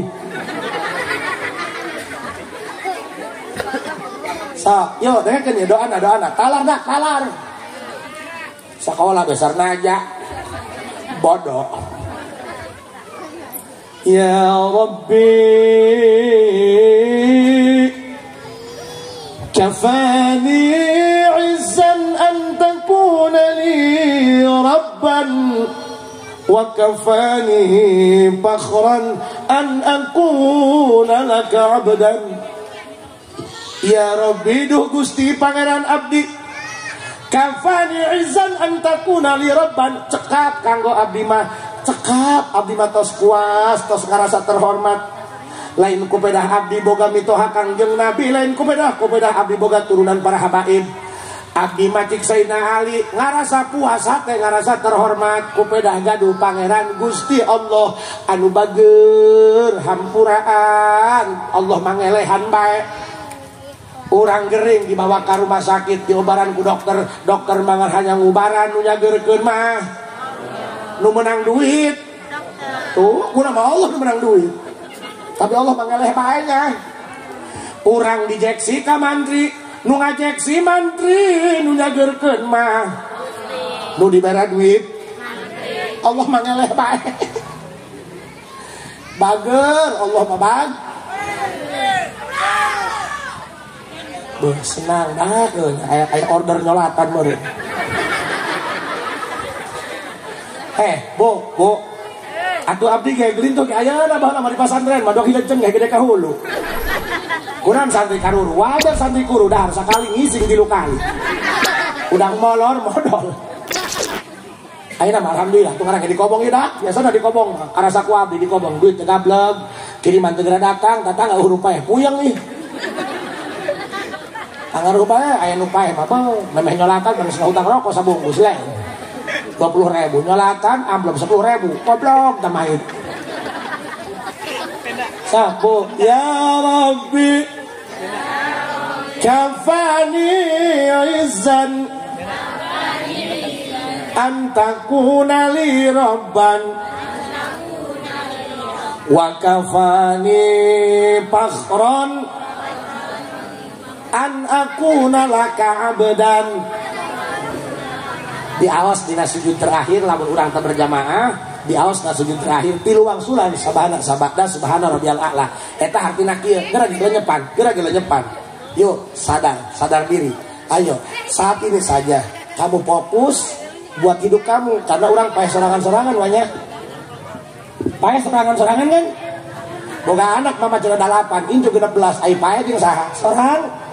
So, yuk dengarkan ya doana doana. Talar dak talar. Sekolah besar naja. Bodoh. Ya Rabbi kafani izzan an takuna li rabban wa kafani fakhran an akuna laka abdan. Ya Rabbi duh Gusti Pangeran abdi kafani izzan an takuna li rabban, cekap kanggo abdi mah, cekap abdi mah tos kuas, tos ngarasa terhormat. Lain kupedah abdi boga mitoha Kangjeng Nabi, lain kupedah kupedah abdi boga turunan para habaib. Abdi mah cik Sayyidina Ali ngarasa puas hate, ngarasa terhormat kupedah gaduh Pangeran Gusti Allah anu bager hampuraan, Allah mangelehan bae. Urang gering dibawa ke rumah sakit diobaran ku dokter, dokter mangan hanya ngubaran nu nyageurkeun mah nu menang duit. Tuh, guna mah Allah nu menang duit. Tapi Allah mangeleh bae nya. Urang dijeksi ka mantri, nu ngajeksi mantri nu nyageurkeun mah nu dibere duit. Allah mangeleh bae. Bager Allah mah bag. Beuh, senang dah kayak order nyolatan meureun. Bu, bu. Atuh abdi ge gelintuh ge ayeuna baheula mah di pasantren mah dua hilenceng ge gede ka hulu. Kurang santri karuru, wajar santri kuru dahar sakali ngising 3 kali. Udang molor modol. Ayeuna mah alhamdulillah tunggu ge dikobong ieu dah, biasana dikobong mah. Karasa ku abdi dikobong duit teu gableg, kiriman teu geura datang, datang eueuh rupaeh puyeng ih. Anggar upaya, aya nu paeh mah beuh, memeh nyolatan geus hutang rokok sabungkus leh. 20.000 nyolatan, amplop 10.000, goblok tamahit. Sapu ya Rabbi kafani izzan an takuna li rabban wa kafani fakhran an akuna laka abdan. Diawas dina sujud terakhir lamun urang teu berjamaah, diawas dina sujud terakhir tilu wangsulan sabana sabada subhana rabbiyal a'la. Eta hartina kieu, geura dilenyepan, geura dilenyepan. Yuk, sadar, sadar diri. Ayo, saat ini saja kamu fokus buat hidup kamu karena urang paeh sorangan-sorangan banyak. Paeh sorangan-sorangan kan? Boga anak mama cenah 8, incu 16, ai paeh jeung saha? Sorang.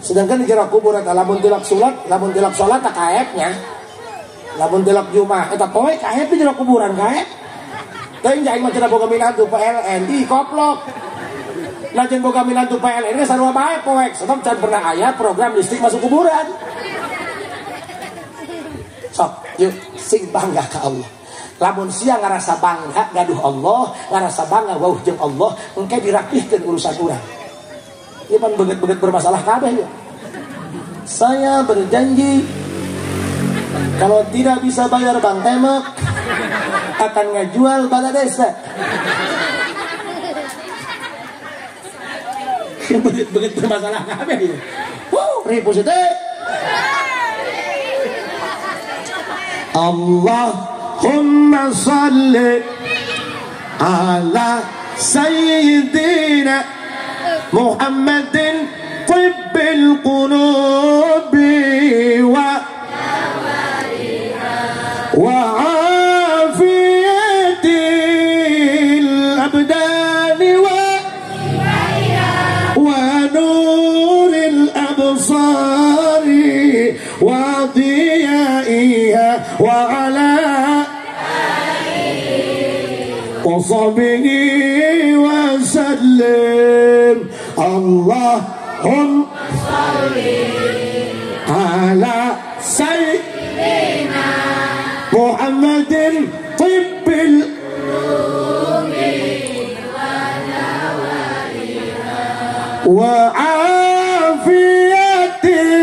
Sedangkan di jero kubur eta lamun tilak salat, lamun tilak salat tak kaepnya. Lamun tilak Jumat eta poe kaep di jero kuburan kaep. Teuing aing mah cenah boga minantu PLN di koplok. Lajen boga minantu PLN ge sarua bae poek, sebab can pernah aya program listrik masuk kuburan. Sok, yuk sing bangga ka Allah. Lamun sia ngarasa bangga gaduh Allah, ngarasa bangga wauh jeung Allah, engke dirapihkeun urusan urang. Ieu pan beget-beget bermasalah kabeh ya. Saya berjanji kalau tidak bisa bayar Bang Temek, Akan ngajual bala desa. Begitu bermasalah kabeh. Wuh, ribu sete. Allahumma salli ala sayyidina Muhammadin tibbil qulubi wa afiyatil abdani wa nuril absari wa diyaiha wa ala wa sahbihi wa sallim. Allahumma shalli ala sayyidina Muhammadin tibbil qulubi wa dawaiha wa afiyatil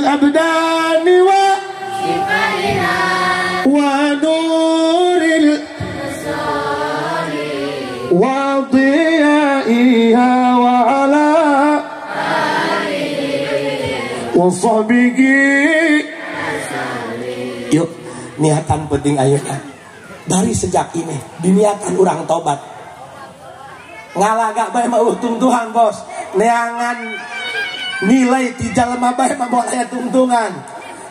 abdani wa shifaiha wa nuril absari wa diyaiha wa ala alihi wa sahbihi. Yuk, niatan penting ayeuna. Dari sejak ini diniatan urang tobat. Ngalaga bae mah eueuh tungtungan, bos. Neangan nilai ti jalma bae mah moal aya tungtungan.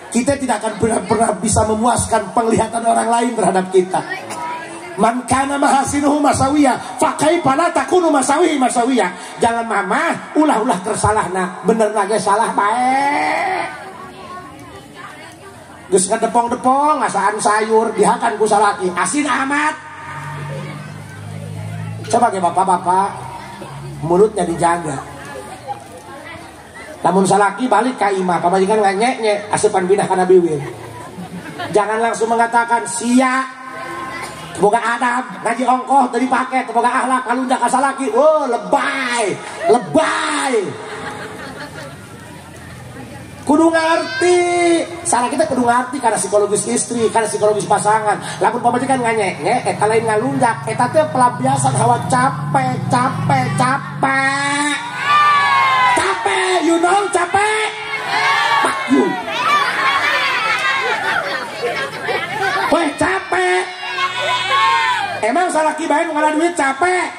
Kita tidak akan pernah bisa memuaskan penglihatan orang lain terhadap kita. Man kana mahasinuhu masawiyah, fa kaifa la takunu masawihi masawiyah. Jalan mama ulah-ulah tersalahna, bener lagi salah bae. Geus ngadepong-depong ngasaan sayur dihakan ku salaki, asin amat. Coba ke bapak-bapak, mulutnya dijaga. Lamun salaki balik ka imah, pamajikan nganyek-nyek asupan pindah kana biwir. Jangan langsung mengatakan sia boga adab, ngaji ongkoh tadi paket, boga akhlak kalunjak ka salaki. Oh, lebay, lebay. Kudu ngerti, salah kita kudu ngerti karena psikologis istri, karena psikologis pasangan. Lamun pamajikan nganyek-nyek, eta lain ngalunjak, eta teh pelampiasan hawa capek, capek, capek. Capek, you know, capek. Fuck you. Weh, capek. Emang salaki bae nu ngalah duit capek.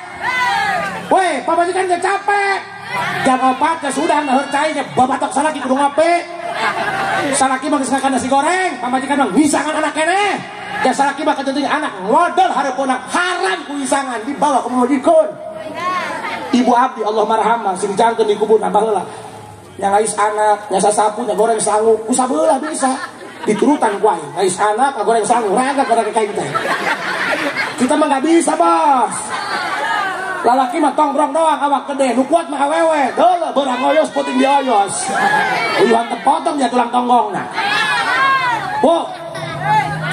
Weh, pamajikan ge capek. Jam 4 ke sudah ngaheur cai nya babatok salaki kudu ngopi. Salaki mah geus ngakan nasi goreng, pamajikan mah ngisangan anak keneh. Ya salaki mah kajenting anak ngodol hareupeuna haram ku isangan dibawa ku pamajikan. Ibu abdi Allah marhamah sing dijangkeun di kubur baheula. Nya ngais anak, nya sasapu, nya goreng sangu, ku sabelah bisa. Diturutan ku aing, ngais anak, goreng sangu, raga kana ka aing teh. Kita mah enggak bisa, bos. Lalaki mah tongkrong doang awak gede, nu kuat mah awewe. Deuleu beurang oyos puting dioyos. Uyuhan tepotong ya tulang tonggongna. Bu,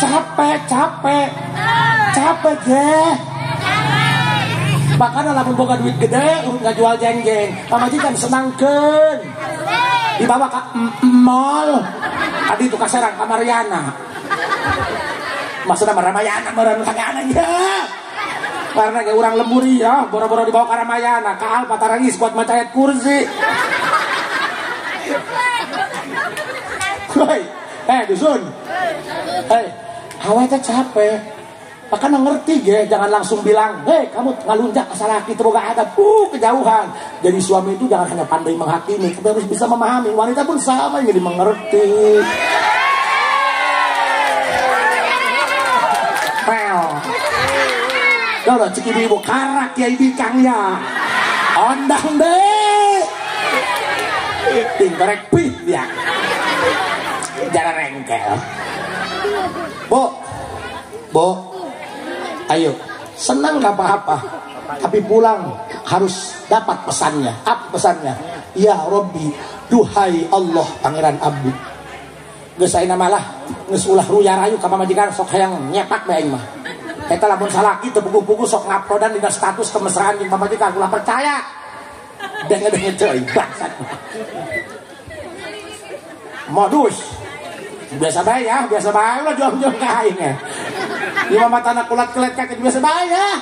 capek, capek. Capek ge. Bahkan lamun boga duit gede urut ngajual jeng-jeng. Pamajikan senangkeun. Dibawa ka mall. Tadi itu ka Serang ka Mariana. Maksudna mah Ramayana meureun kagana ya. Karena kayak orang lembur ya, boro-boro dibawa ke Ramayana, ke Alfa Tarangis buat macayat kursi. Woi, dusun. Hawa teh capek. Bahkan ngerti ge, jangan langsung bilang, "Hei, kamu ngalunjak ke salaki teu boga adab." Kejauhan. Jadi suami itu jangan hanya pandai menghakimi, tapi harus bisa memahami. Wanita pun sama jadi mengerti. Pel. Loh, cek ibu-ibu karak ya ibikang ya. Ondang deh. Tingkorek pih ya. Jalan rengkel. Bu. Bu. Ayo, senang gak apa-apa. Tapi pulang harus dapat pesannya. Apa pesannya? Ya Robbi, duhai Allah Pangeran Abdi. Geus ayeuna malah geus ulah ruya rayu ka pamajikan sok hayang nyepak bae aing mah. Eta lamun salaki teu puguh-puguh sok nguploadan dina status kemesraan jeung pamajikan ulah percaya. Denge-denge ceuy bangsat. Modus. Biasa bae ya, biasa bae ulah juang-juang ka aing. Ieu mah matana kulat kelet kaki biasa bahaya.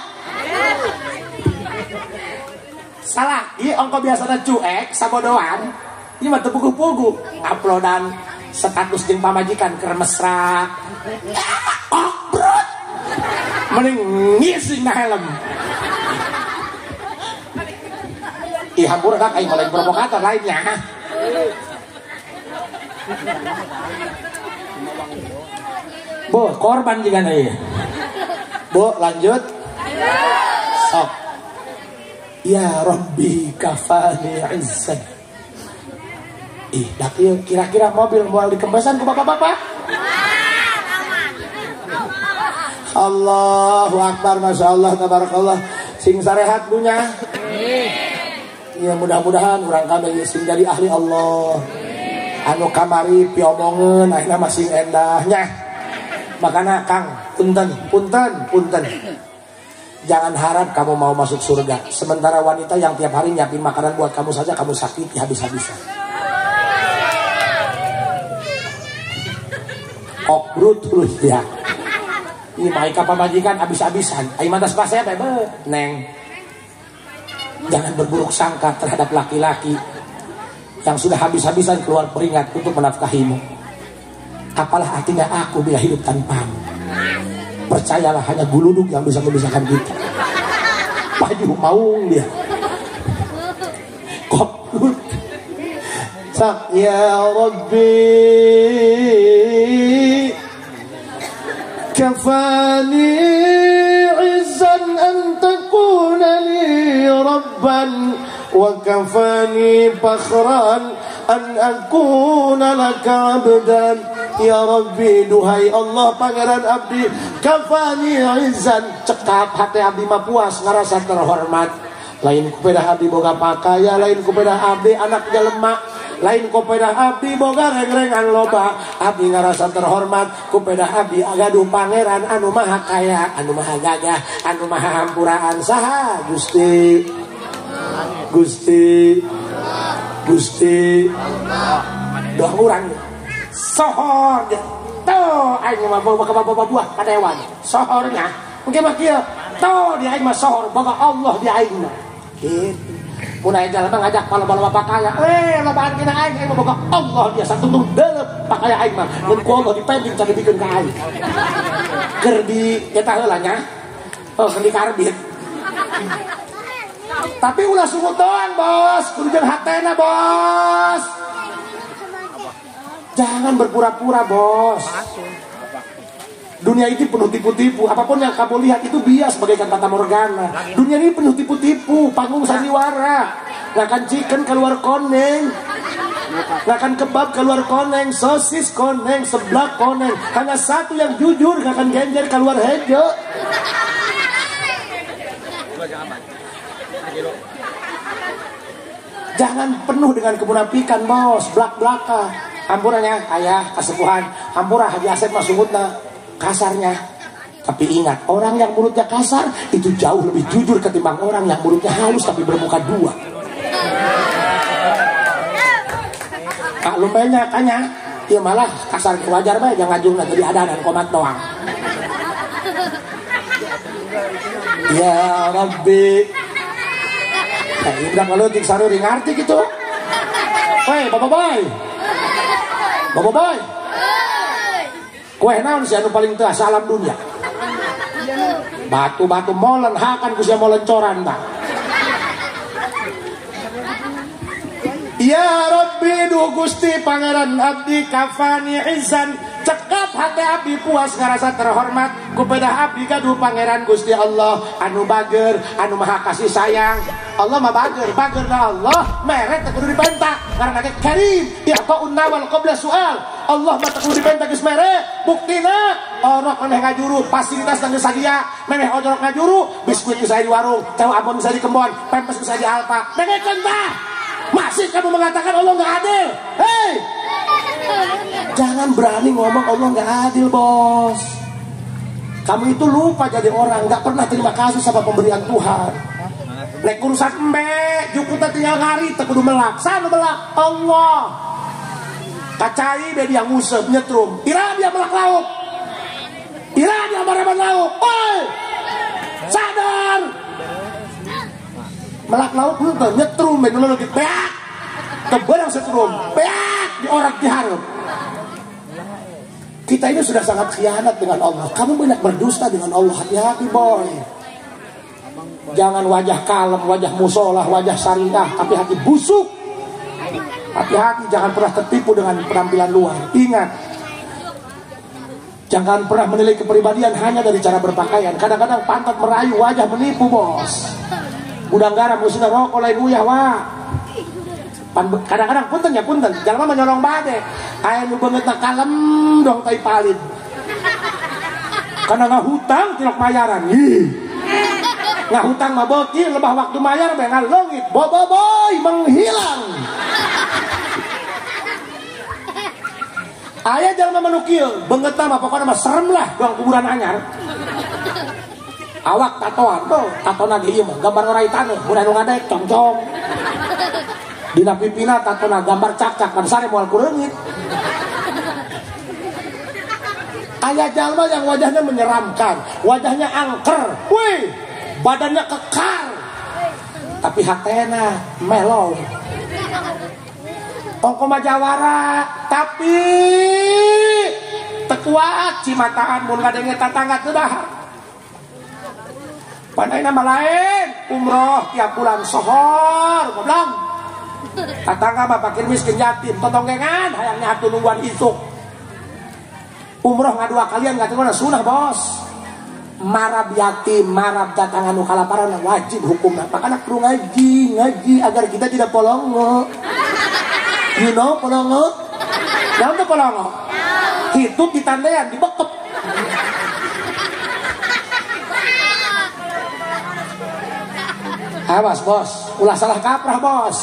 Salah, ieu ongko biasana cuek sabodoan. Ieu mah teu puguh-puguh uploadan status jeung pamajikan keur mesra. Oh, brut. Mending ngising na helm. Ih hampura dak aing mulai provokator lainnya. Bu, korban juga nih. Bu, lanjut. Sok. Ya Rabbi kafani izzan. Ih, dak kira-kira mobil moal dikembasan ku bapak-bapak? Allahu Akbar, Masya Allah, tabarakallah. Sing sarehat bunya. Ya mudah-mudahan urang kabeh sing jadi ahli Allah. Anu kamari piomongeun akhirna mah sing endahnya. Makana Kang, punten, punten, punten. Jangan harap kamu mau masuk surga. Sementara wanita yang tiap hari nyiapin makanan buat kamu saja kamu sakiti habis-habisan. Okrut terus ya. Ini maika pamajikan habis-habisan. Ayo mantas pasnya bebe, neng. Jangan berburuk sangka terhadap laki-laki yang sudah habis-habisan keluar keringat untuk menafkahimu. Apalah artinya aku bila hidup tanpamu. Percayalah hanya guluduk yang bisa memisahkan kita. Baju maung dia. Koprut. Sak ya Rabbi kafani izzan an takuna li rabban wa kafani fakhran an akuna laka abdan. Ya Rabbi, duhai Allah pangeran abdi, kafani izzan, cekap hati abdi mah puas ngarasa terhormat. Lain kupedah abdi boga pakaya, lain kupedah abdi anak jelema, lain kupedah abdi boga reng-rengan loba. Abdi ngarasa terhormat kupedah abdi agaduh pangeran anu maha kaya, anu maha gagah, anu maha hampuraan. Saha Gusti, Gusti, Gusti. Doa urang sohor tuh aing mah boga bawa buah ka dewan sohornya mungkin mah kieu tuh di aing mah sohor boga Allah di aing mah gitu. Mun aya jalma ngajak paloba-loba pakaya lobaan kina aing aing mah boga Allah dia satuntung deuleup pakaya aing mah mun ku Allah dipending can dibikeun ka aing keur di eta heula nya oh keur di karbit. Tapi ulah sungut doang bos, kudu jeung hatena bos. Jangan berpura-pura bos. Dunia ini penuh tipu-tipu. Apapun yang kamu lihat itu bias bagaikan fata morgana. Dunia ini penuh tipu-tipu. Panggung sandiwara. Ngakan chicken keluar koneng, ngakan kebab keluar koneng, sosis koneng, seblak koneng. Hanya satu yang jujur, ngakan genjer keluar hejo. Jangan penuh dengan kemunafikan bos. Belak-belaka. Hampuranya ayah kasepuhan, hampura Haji Asep mah sungutna kasarnya. Tapi ingat, orang yang mulutnya kasar itu jauh lebih jujur ketimbang orang yang mulutnya halus tapi bermuka dua. Kak lumpenya kanya, dia malah kasar wajar bae jangan ngajungna jadi ada dan komat doang. Ya Rabbi. Nah, ini udah ngelutik saruri ngarti gitu. Woi, bapak boy. Bapak boy. Kue naon sih anu paling teu salam dunia. Batu-batu molen hakan ku sia molen coran tah. Ya Rabbi duh Gusti Pangeran abdi kafani izzan, cekap hati abdi puas ngarasa terhormat kupedah abdi gaduh Pangeran Gusti Allah anu bager, anu maha kasih sayang. Allah mah bager, bager na Allah mere teu kudu dipenta karena ge karim i'ta'un nawal qabla su'al. Allah mah teu kudu dipenta geus mere buktina orok memeh ngajuru fasilitas geus sadia, memeh ojorok ngajuru biskuit geus aya di warung, cau abon geus aya di kembon, pempes geus aya di Alfa. Dengekeun tah. Masih kamu mengatakan Allah nggak adil? Hei, jangan berani ngomong Allah nggak adil, bos. Kamu itu lupa jadi orang, nggak pernah terima kasih sama pemberian Tuhan. Lek urusan embe, jukuta tinggal ngari, teu kudu melak, sanu melak Allah. Kacai dia nguseup nyetrum, ira dia melak lauk, ira dia ramah-ramah lauk. Oi! Sadar. Melak lauk henteu nyetrum we nu leutik beak. Tebelang setrum, beak di orang diharap. Kita ini sudah sangat khianat dengan Allah. Kamu banyak berdusta dengan Allah. Hati-hati boy. Jangan wajah kalem, wajah musolah, wajah syariah, tapi hati busuk. Hati-hati, jangan pernah tertipu dengan penampilan luar. Ingat, jangan pernah menilai kepribadian hanya dari cara berpakaian. Kadang-kadang pantat merayu, wajah menipu bos. Gudang garam, usina rokok, lain uyah wah. Kadang-kadang punten ya punten, jangan mah menyolong bade. Aya nu beungeutna kalem dong tai palid. Karena ngahutang tilok mayaran. Ih. Ngahutang mah beuki lebah waktu mayar bae ngaleungit. Boboiboy menghilang. Aya jalma mah nu kieu, beungeutna mah pokona mah serem lah doang kuburan anyar. Awak tatoan, tuh tatona ge ieu mah gambar orai taneuh, mun anu ngadek congcong. Dina pipina tatona gambar cakcak pan sare moal kureungit. Aya jalma yang wajahnya menyeramkan, wajahnya angker, wih, badannya kekar, tapi hatena mellow. Ongko mah jawara, tapi teu kuat cimataan mun ngadenge tatangga teu dahar. Pan ayeuna mah lain, umroh tiap bulan sohor, goblong. Tatangga mah fakir miskin yatim, totonggengan hayang nyatu nungguan isuk. Umroh ngadua kalian nggak tahu sunah bos. Marab yatim, marab datangan nu kalaparan wajib hukumna. Makanya perlu ngaji, ngaji agar kita tidak polongo. You know polongo? Yang tuh polongo? Hidup di tandean, dibekep. Awas bos, ulah salah kaprah bos.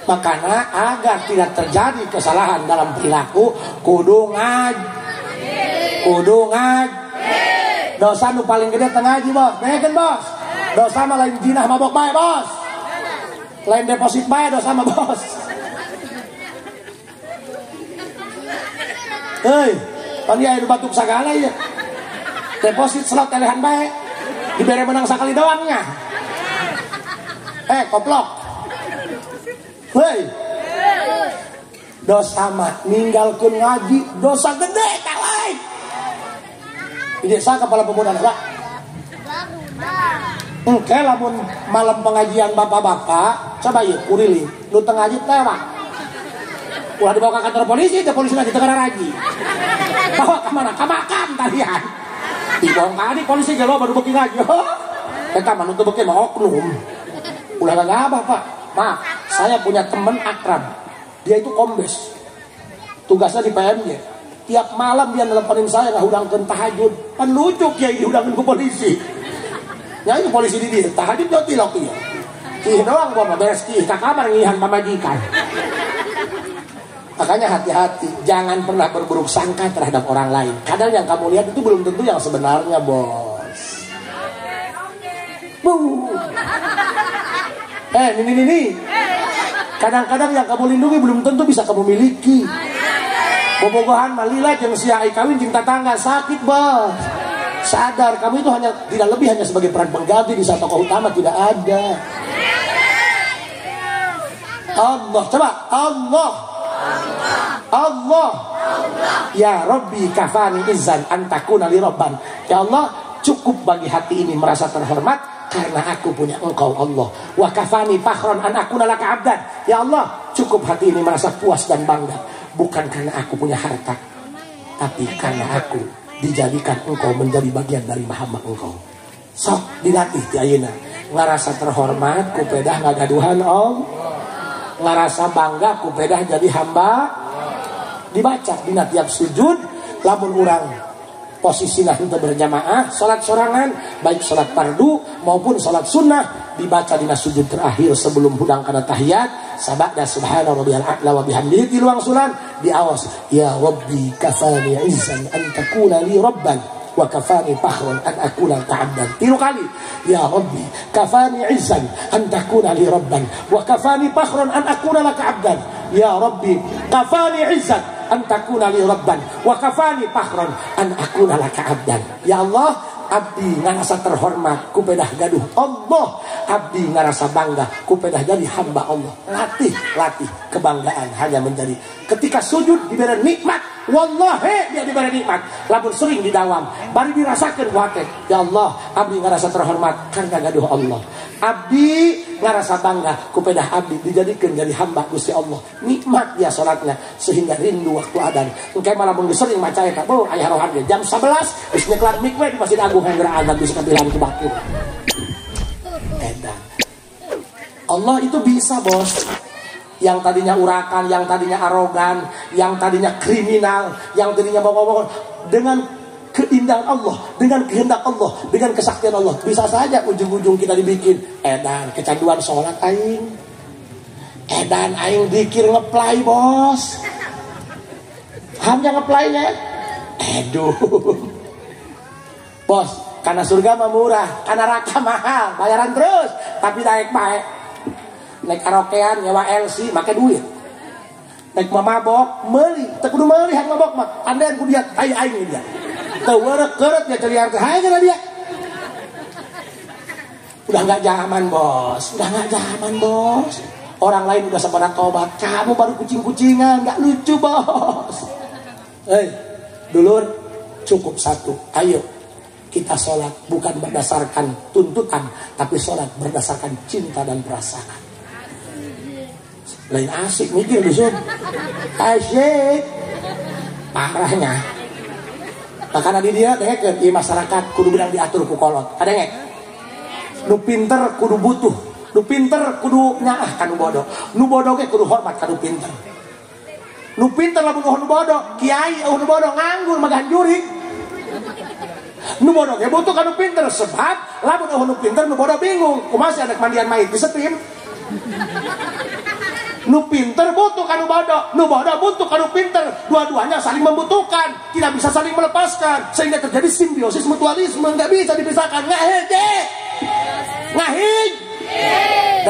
Makanya agar tidak terjadi kesalahan dalam perilaku, kudu ngaji, kudu ngaji. Dosa nu paling gede tengah ngaji bos, dengekeun bos. Dosa mah lain jinah mabok bae bos, lain deposit bae dosa mah bos. Hei, pan ieu anu batuk sagala ieu. Deposit slot elehan bae, dibere menang sakali doang nya. Koplok. Hei, dosa mah ninggalkeun ngaji dosa gede kalai. Di desa kepala pemuda Pak. Engke lamun malam pengajian bapak-bapak, coba yuk kurili, nu teu ngaji tewak. Ulah dibawa ke kantor polisi, teh polisi lagi teu ngaraji. Bawa ke mana? Ka makam talian. Dibongkar di polisi ge loba nu beuki ngaji. Eta mah nu teu beuki mah oknum. Ulah gagabah Pak. Maaf, saya punya teman akrab. Dia itu kombes. Tugasnya di PMJ. Tiap malam dia nelponin saya ngahudangkeun tahajud. Kan lucu kiai dihudangkeun ku polisi. Nya itu polisi di dia, tahajud jauh tilok ieu. Ih doang gua mah beres ih ka kamar ngihan pamajikan. Makanya hati-hati, jangan pernah berburuk sangka terhadap orang lain. Kadang yang kamu lihat itu belum tentu yang sebenarnya, bos. Bu. Ini. Kadang-kadang yang kamu lindungi belum tentu bisa kamu miliki. Bobogohan malila jeung sia ai kawin jeung tatangga sakit, bos. Sadar kamu itu hanya tidak lebih hanya sebagai peran pengganti di saat tokoh utama tidak ada. Allah, coba Allah. Allah. Ya Rabbi kafani izzan antakuna li rabban. Ya Allah, cukup bagi hati ini merasa terhormat karena aku punya engkau Allah. Wa kafani fakhron an akuna laka abdan. Ya Allah, cukup hati ini merasa puas dan bangga bukan karena aku punya harta, tapi karena aku dijadikan engkau menjadi bagian dari hamba engkau. Sok dilatih ti ayeuna. Ngarasa terhormat ku pedah ngagaduhan om. Ngarasa bangga ku pedah jadi hamba. Dibaca dina tiap sujud lamun urang posisina henteu berjamaah, salat sorangan, baik salat fardu maupun salat sunnah dibaca dina sujud terakhir sebelum hudang kana tahiyat, sabada subhana rabbiyal a'la wa bihamdihi tilu wangsulan diawas ya rabbi kafani izzan an takuna li rabban wa kafani fakhran an akuna ta'abdan. Tilu kali ya rabbi kafani izzan an takuna li rabban wa kafani fakhran an akuna laka abdan. Ya rabbi kafani izzan an takuna li rabban wa kafani fakhran an akuna laka abdan. Ya Allah, abdi ngarasa terhormat ku pedah gaduh Allah, abdi ngarasa bangga ku pedah jadi hamba Allah. Latih, latih kebanggaan hanya menjadi ketika sujud diberi nikmat. Wallahi dia diberi nikmat. Lamun sering didawam, bari dirasakeun ku hate. Ya Allah, abdi ngarasa terhormat karena gaduh Allah. Abdi ngarasa bangga ku pedah abdi dijadikeun jadi hamba Gusti Allah. Nikmat dia salatnya sehingga rindu waktu adzan. Engke malah mun sering maca eta, beuh aya rohan ge jam 11 geus nyeklan mik we di Masjid Agung hanggeura adzan bisa kapilan ku batur. Edan. Allah itu bisa, Bos. Yang tadinya urakan, yang tadinya arogan, yang tadinya kriminal, yang tadinya bokong-bokong, dengan keindahan Allah, dengan kehendak Allah, dengan kesaktian Allah, bisa saja ujung-ujung kita dibikin edan kecanduan sholat aing, edan aing dikir ngeplay, Bos. Hamnya ngeplaynya, aduh, Bos, karena surga mah murah, karena neraka mahal, bayaran terus, tapi naik baik. Naik karaokean nyewa LC make duit, naik mamabok meuli teu kudu meuli hak mabok mah andean ku dia tai aing dia teu werek keureut dia celiar teh hae dia. Udah enggak zaman, Bos, udah enggak zaman, Bos. Orang lain udah sepada tobat, kamu baru kucing-kucingan, enggak lucu, Bos. Hei, dulur, cukup satu. Ayo kita sholat bukan berdasarkan tuntutan, tapi sholat berdasarkan cinta dan perasaan. Lain asik mikir dusun. Asik. Parahnya. Makanya di dia dengekeun ieu masyarakat kudu bilang diatur ku kolot. Kadenge. Nu pinter kudu butuh, nu pinter kudu nyaah ka nu bodoh. Nu bodoh ge kudu hormat ka nu pinter. Nu pinter lamun nu bodoh, kiai nu bodoh nganggur magahan jurik. Nu bodoh ge butuh ka nu pinter sebab lamun nu pinter nu bodoh bingung, kumaha sih anak mandian mayit disetim. Nu pinter butuh kanu bodoh, nu bodoh butuh kanu pinter. Dua-duanya saling membutuhkan, tidak bisa saling melepaskan, sehingga terjadi simbiosis mutualisme, nggak bisa dipisahkan. Ngahiji, ngahij.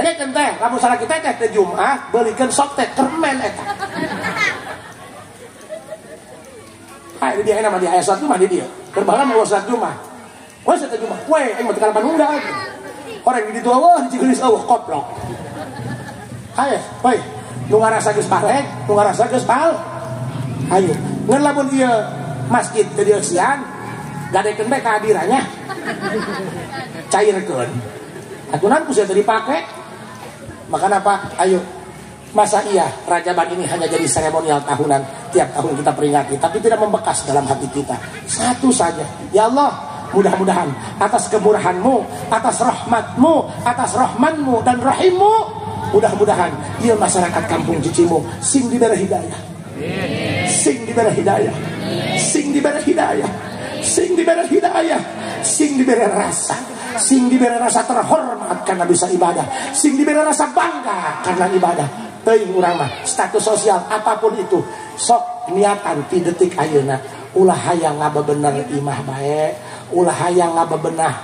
Jadi teh, lamun salah kita teh teh Jumat belikan sok teh kermen eta. Ah, ini dia nama dia ayat sholat Jumat di dia. Berbahan mau sholat Jumat. Wah, sholat Jumat. Weh, aing mah teu kalapan unggah. Orang di ditu eueuh di Cigelis eueuh koplok. Ayo, woi, nu ngarasa geus bareng, nu ngarasa geus pal. Ayo, ngan lamun ieu masjid teu dieusian, gadekeun bae kehadirannya. Cairkeun. Aturan ku sia teu dipake. Maka apa? Ayo. Masa iya Rajaban ini hanya jadi seremonial tahunan, tiap tahun kita peringati, tapi tidak membekas dalam hati kita. Satu saja, ya Allah, mudah-mudahan atas kemurahan-Mu, atas rahmat-Mu, atas rahman-Mu dan rahim-Mu, mudah-mudahan ia masyarakat kampung Cicimung sing diberi hidayah, sing diberi hidayah, sing diberi hidayah, sing diberi hidayah, sing diberi rasa, sing diberi rasa terhormat karena bisa ibadah, sing diberi rasa bangga karena ibadah. Teuing urang mah status sosial apapun itu, sok niatan ti detik ayeuna ulah hayang ngabebener imah bae, ulah hayang ngabebenah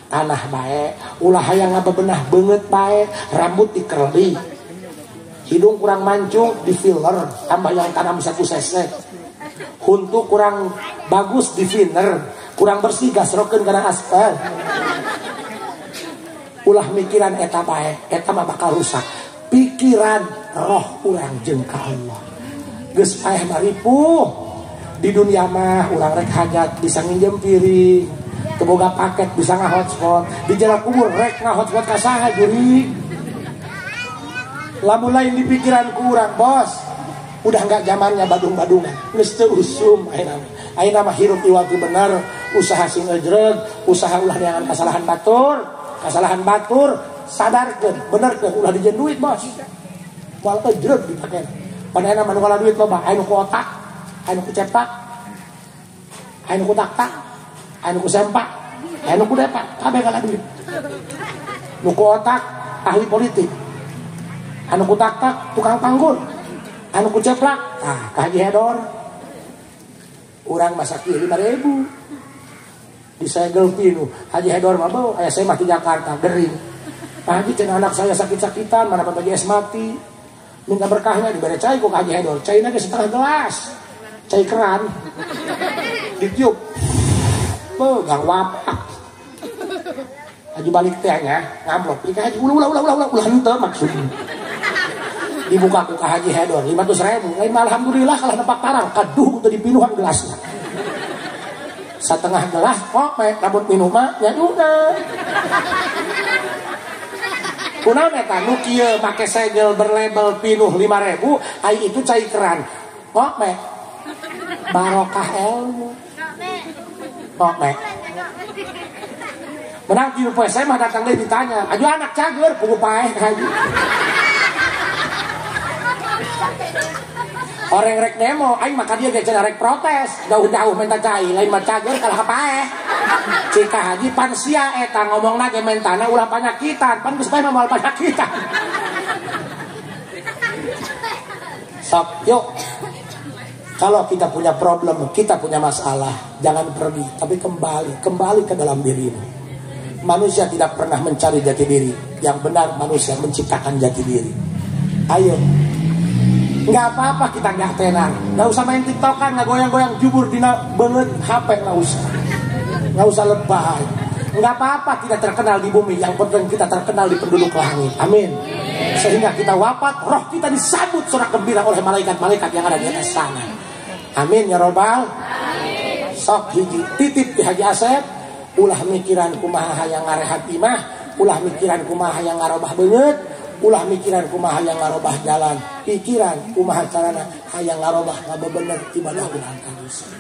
tanah bae, ulah hayang ngabebenah beungeut bae, rambut dikerli, hidung kurang mancung di filler, tambah yang tanam 1 cc, huntu kurang bagus di thinner, kurang bersih gasrokeun kana aspal. Ulah mikiran eta bae, eta mah bakal rusak. Pikiran roh urang jeung ka Allah. Geus paeh maripuh. Di dunia mah urang rek hajat bisa nginjem piring, teu boga paket bisa ngahotspot, di jalan kubur rek ngahotspot ka saha juri. Lamun lain di pikiran ku urang, Bos. Udah enggak zamannya badung-badungan. Geus teu usum ayeuna. Ayeuna mah hirup iwati bener, usaha sing ejreg, usaha ulah neangan kasalahan batur, sadarkeun, benerkeun, ulah dijen duit, Bos. Moal ejreg dipake. Pan ayeuna mah nu ngala duit loba, aya nu ku otak, aya nu ku cepak, aya nu ku tak-tak, aya nu ku sempak, aya nu ku depak, kabeh ngala duit. Nu ku otak ahli politik, anu ku tak-tak tukang panggul, anu ku ceplak tah ka Haji Hedor. Urang masak 5.000 disegel pinu Haji Hedor mah beuh aya saya mah di Jakarta gering. Pak Haji cenah anak saya sakit-sakitan mana BPJS mati, minta berkahnya dibere cai ku Haji Hedor, caina ge setengah gelas. Cai keran. Ditiup. Pegang wapak. Haji balik teh nya, ngamplop. Ka haji ulah ulah ulah ulah ulah henteu maksudna. Dibuka ku ka Haji Hedor 500.000. Lain alhamdulillah kalah nepak tarang, kaduh teu dipinuhan gelasna. Setengah gelas kok rambut minum mah nya nyuna. Kunaon eta nu kieu make segel berlabel pinuh 5.000, ai itu cai keran. Kok me barokah ilmu. Kok me menang tilu poe saya mah datang deui ditanya, "Aju anak cager pugu paeh ka haji." Orang rek demo, aing maka dia ge cenah rek protes, jauh-jauh minta cai, lain mah cager kalah paeh. Cika haji pan sia eta ngomongna ge mentana ulah panyakitan, pan geus paeh mah moal panyakitan. Sok, yuk. Kalau kita punya problem, kita punya masalah, jangan pergi, tapi kembali, kembali ke dalam dirimu. Manusia tidak pernah mencari jati diri. Yang benar manusia menciptakan jati diri. Ayo. Nggak apa-apa kita nggak tenar. Nggak usah main tiktokan, nggak goyang-goyang jubur dina banget HP, nggak usah. Nggak usah lebay. Nggak apa-apa tidak terkenal di bumi. Yang penting kita terkenal di penduduk langit. Amin. Sehingga kita wafat, roh kita disambut sorak gembira oleh malaikat-malaikat yang ada di atas sana. Amin ya robbal. Sok hiji titip di Haji Asep. Ulah mikiran kumaha hayang ngarehat imah, ulah mikiran kumaha hayang ngarobah beungeut, ulah mikiran kumaha hayang ngarobah jalan, pikiran kumaha carana hayang ngarobah ngabebener ibadah urang ka Gusti.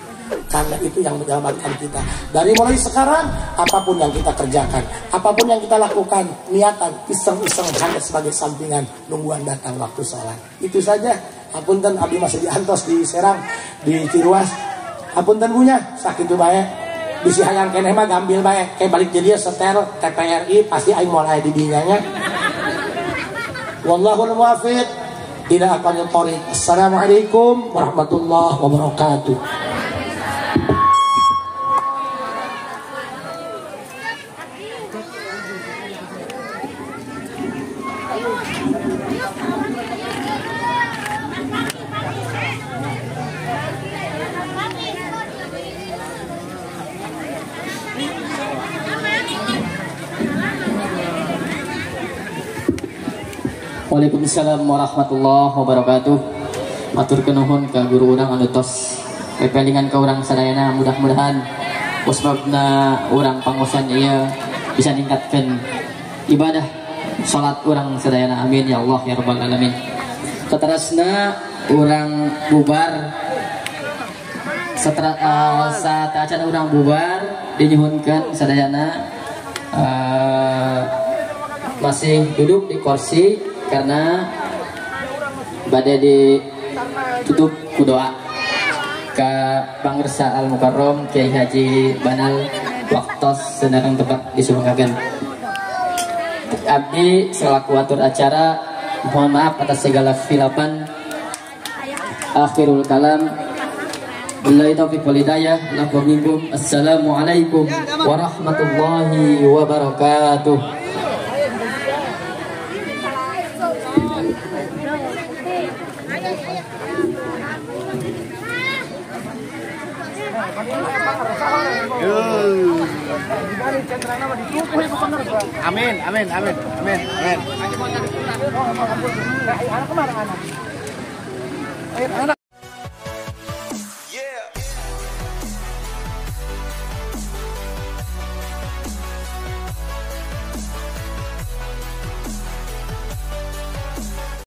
Karena itu yang menyelamatkan kita. Dari mulai sekarang, apapun yang kita kerjakan, apapun yang kita lakukan, niatan iseng-iseng hanya sebagai sampingan nungguan datang waktu sholat. Itu saja. Hapunten abdi masih diantos di Serang, di Ciruas. Hapunten punya sakitu bae. Bisi hayang keneh mah gambil bae, kayak balik jadi setel TPRI pasti aing moal aya di dinya nya. Wallahul muwaffiq ila aqwamit thoriq. Assalamualaikum warahmatullahi wabarakatuh. Waalaikumsalam warahmatullahi wabarakatuh. Matur nuhun ka guru urang anu tos pepelingan ka urang sadayana, mudah-mudahan usbabna urang pangosan ieu bisa ningkatkeun ibadah salat urang sadayana. Amin ya Allah ya rabbal alamin. Saterasna urang bubar, sateuacan urang bubar dinyuhunkeun sadayana masih duduk di kursi karena badai ditutup ku doa ke Pangersa Al Mukarrom Kiai Haji Banal waktos senarang tempat disumbangkan. Abdi selaku atur acara mohon maaf atas segala khilapan. Akhirul kalam, billahi taufiq wal hidayah. Lakum. Assalamualaikum warahmatullahi wabarakatuh. Amin, amin, amin, amin, amin.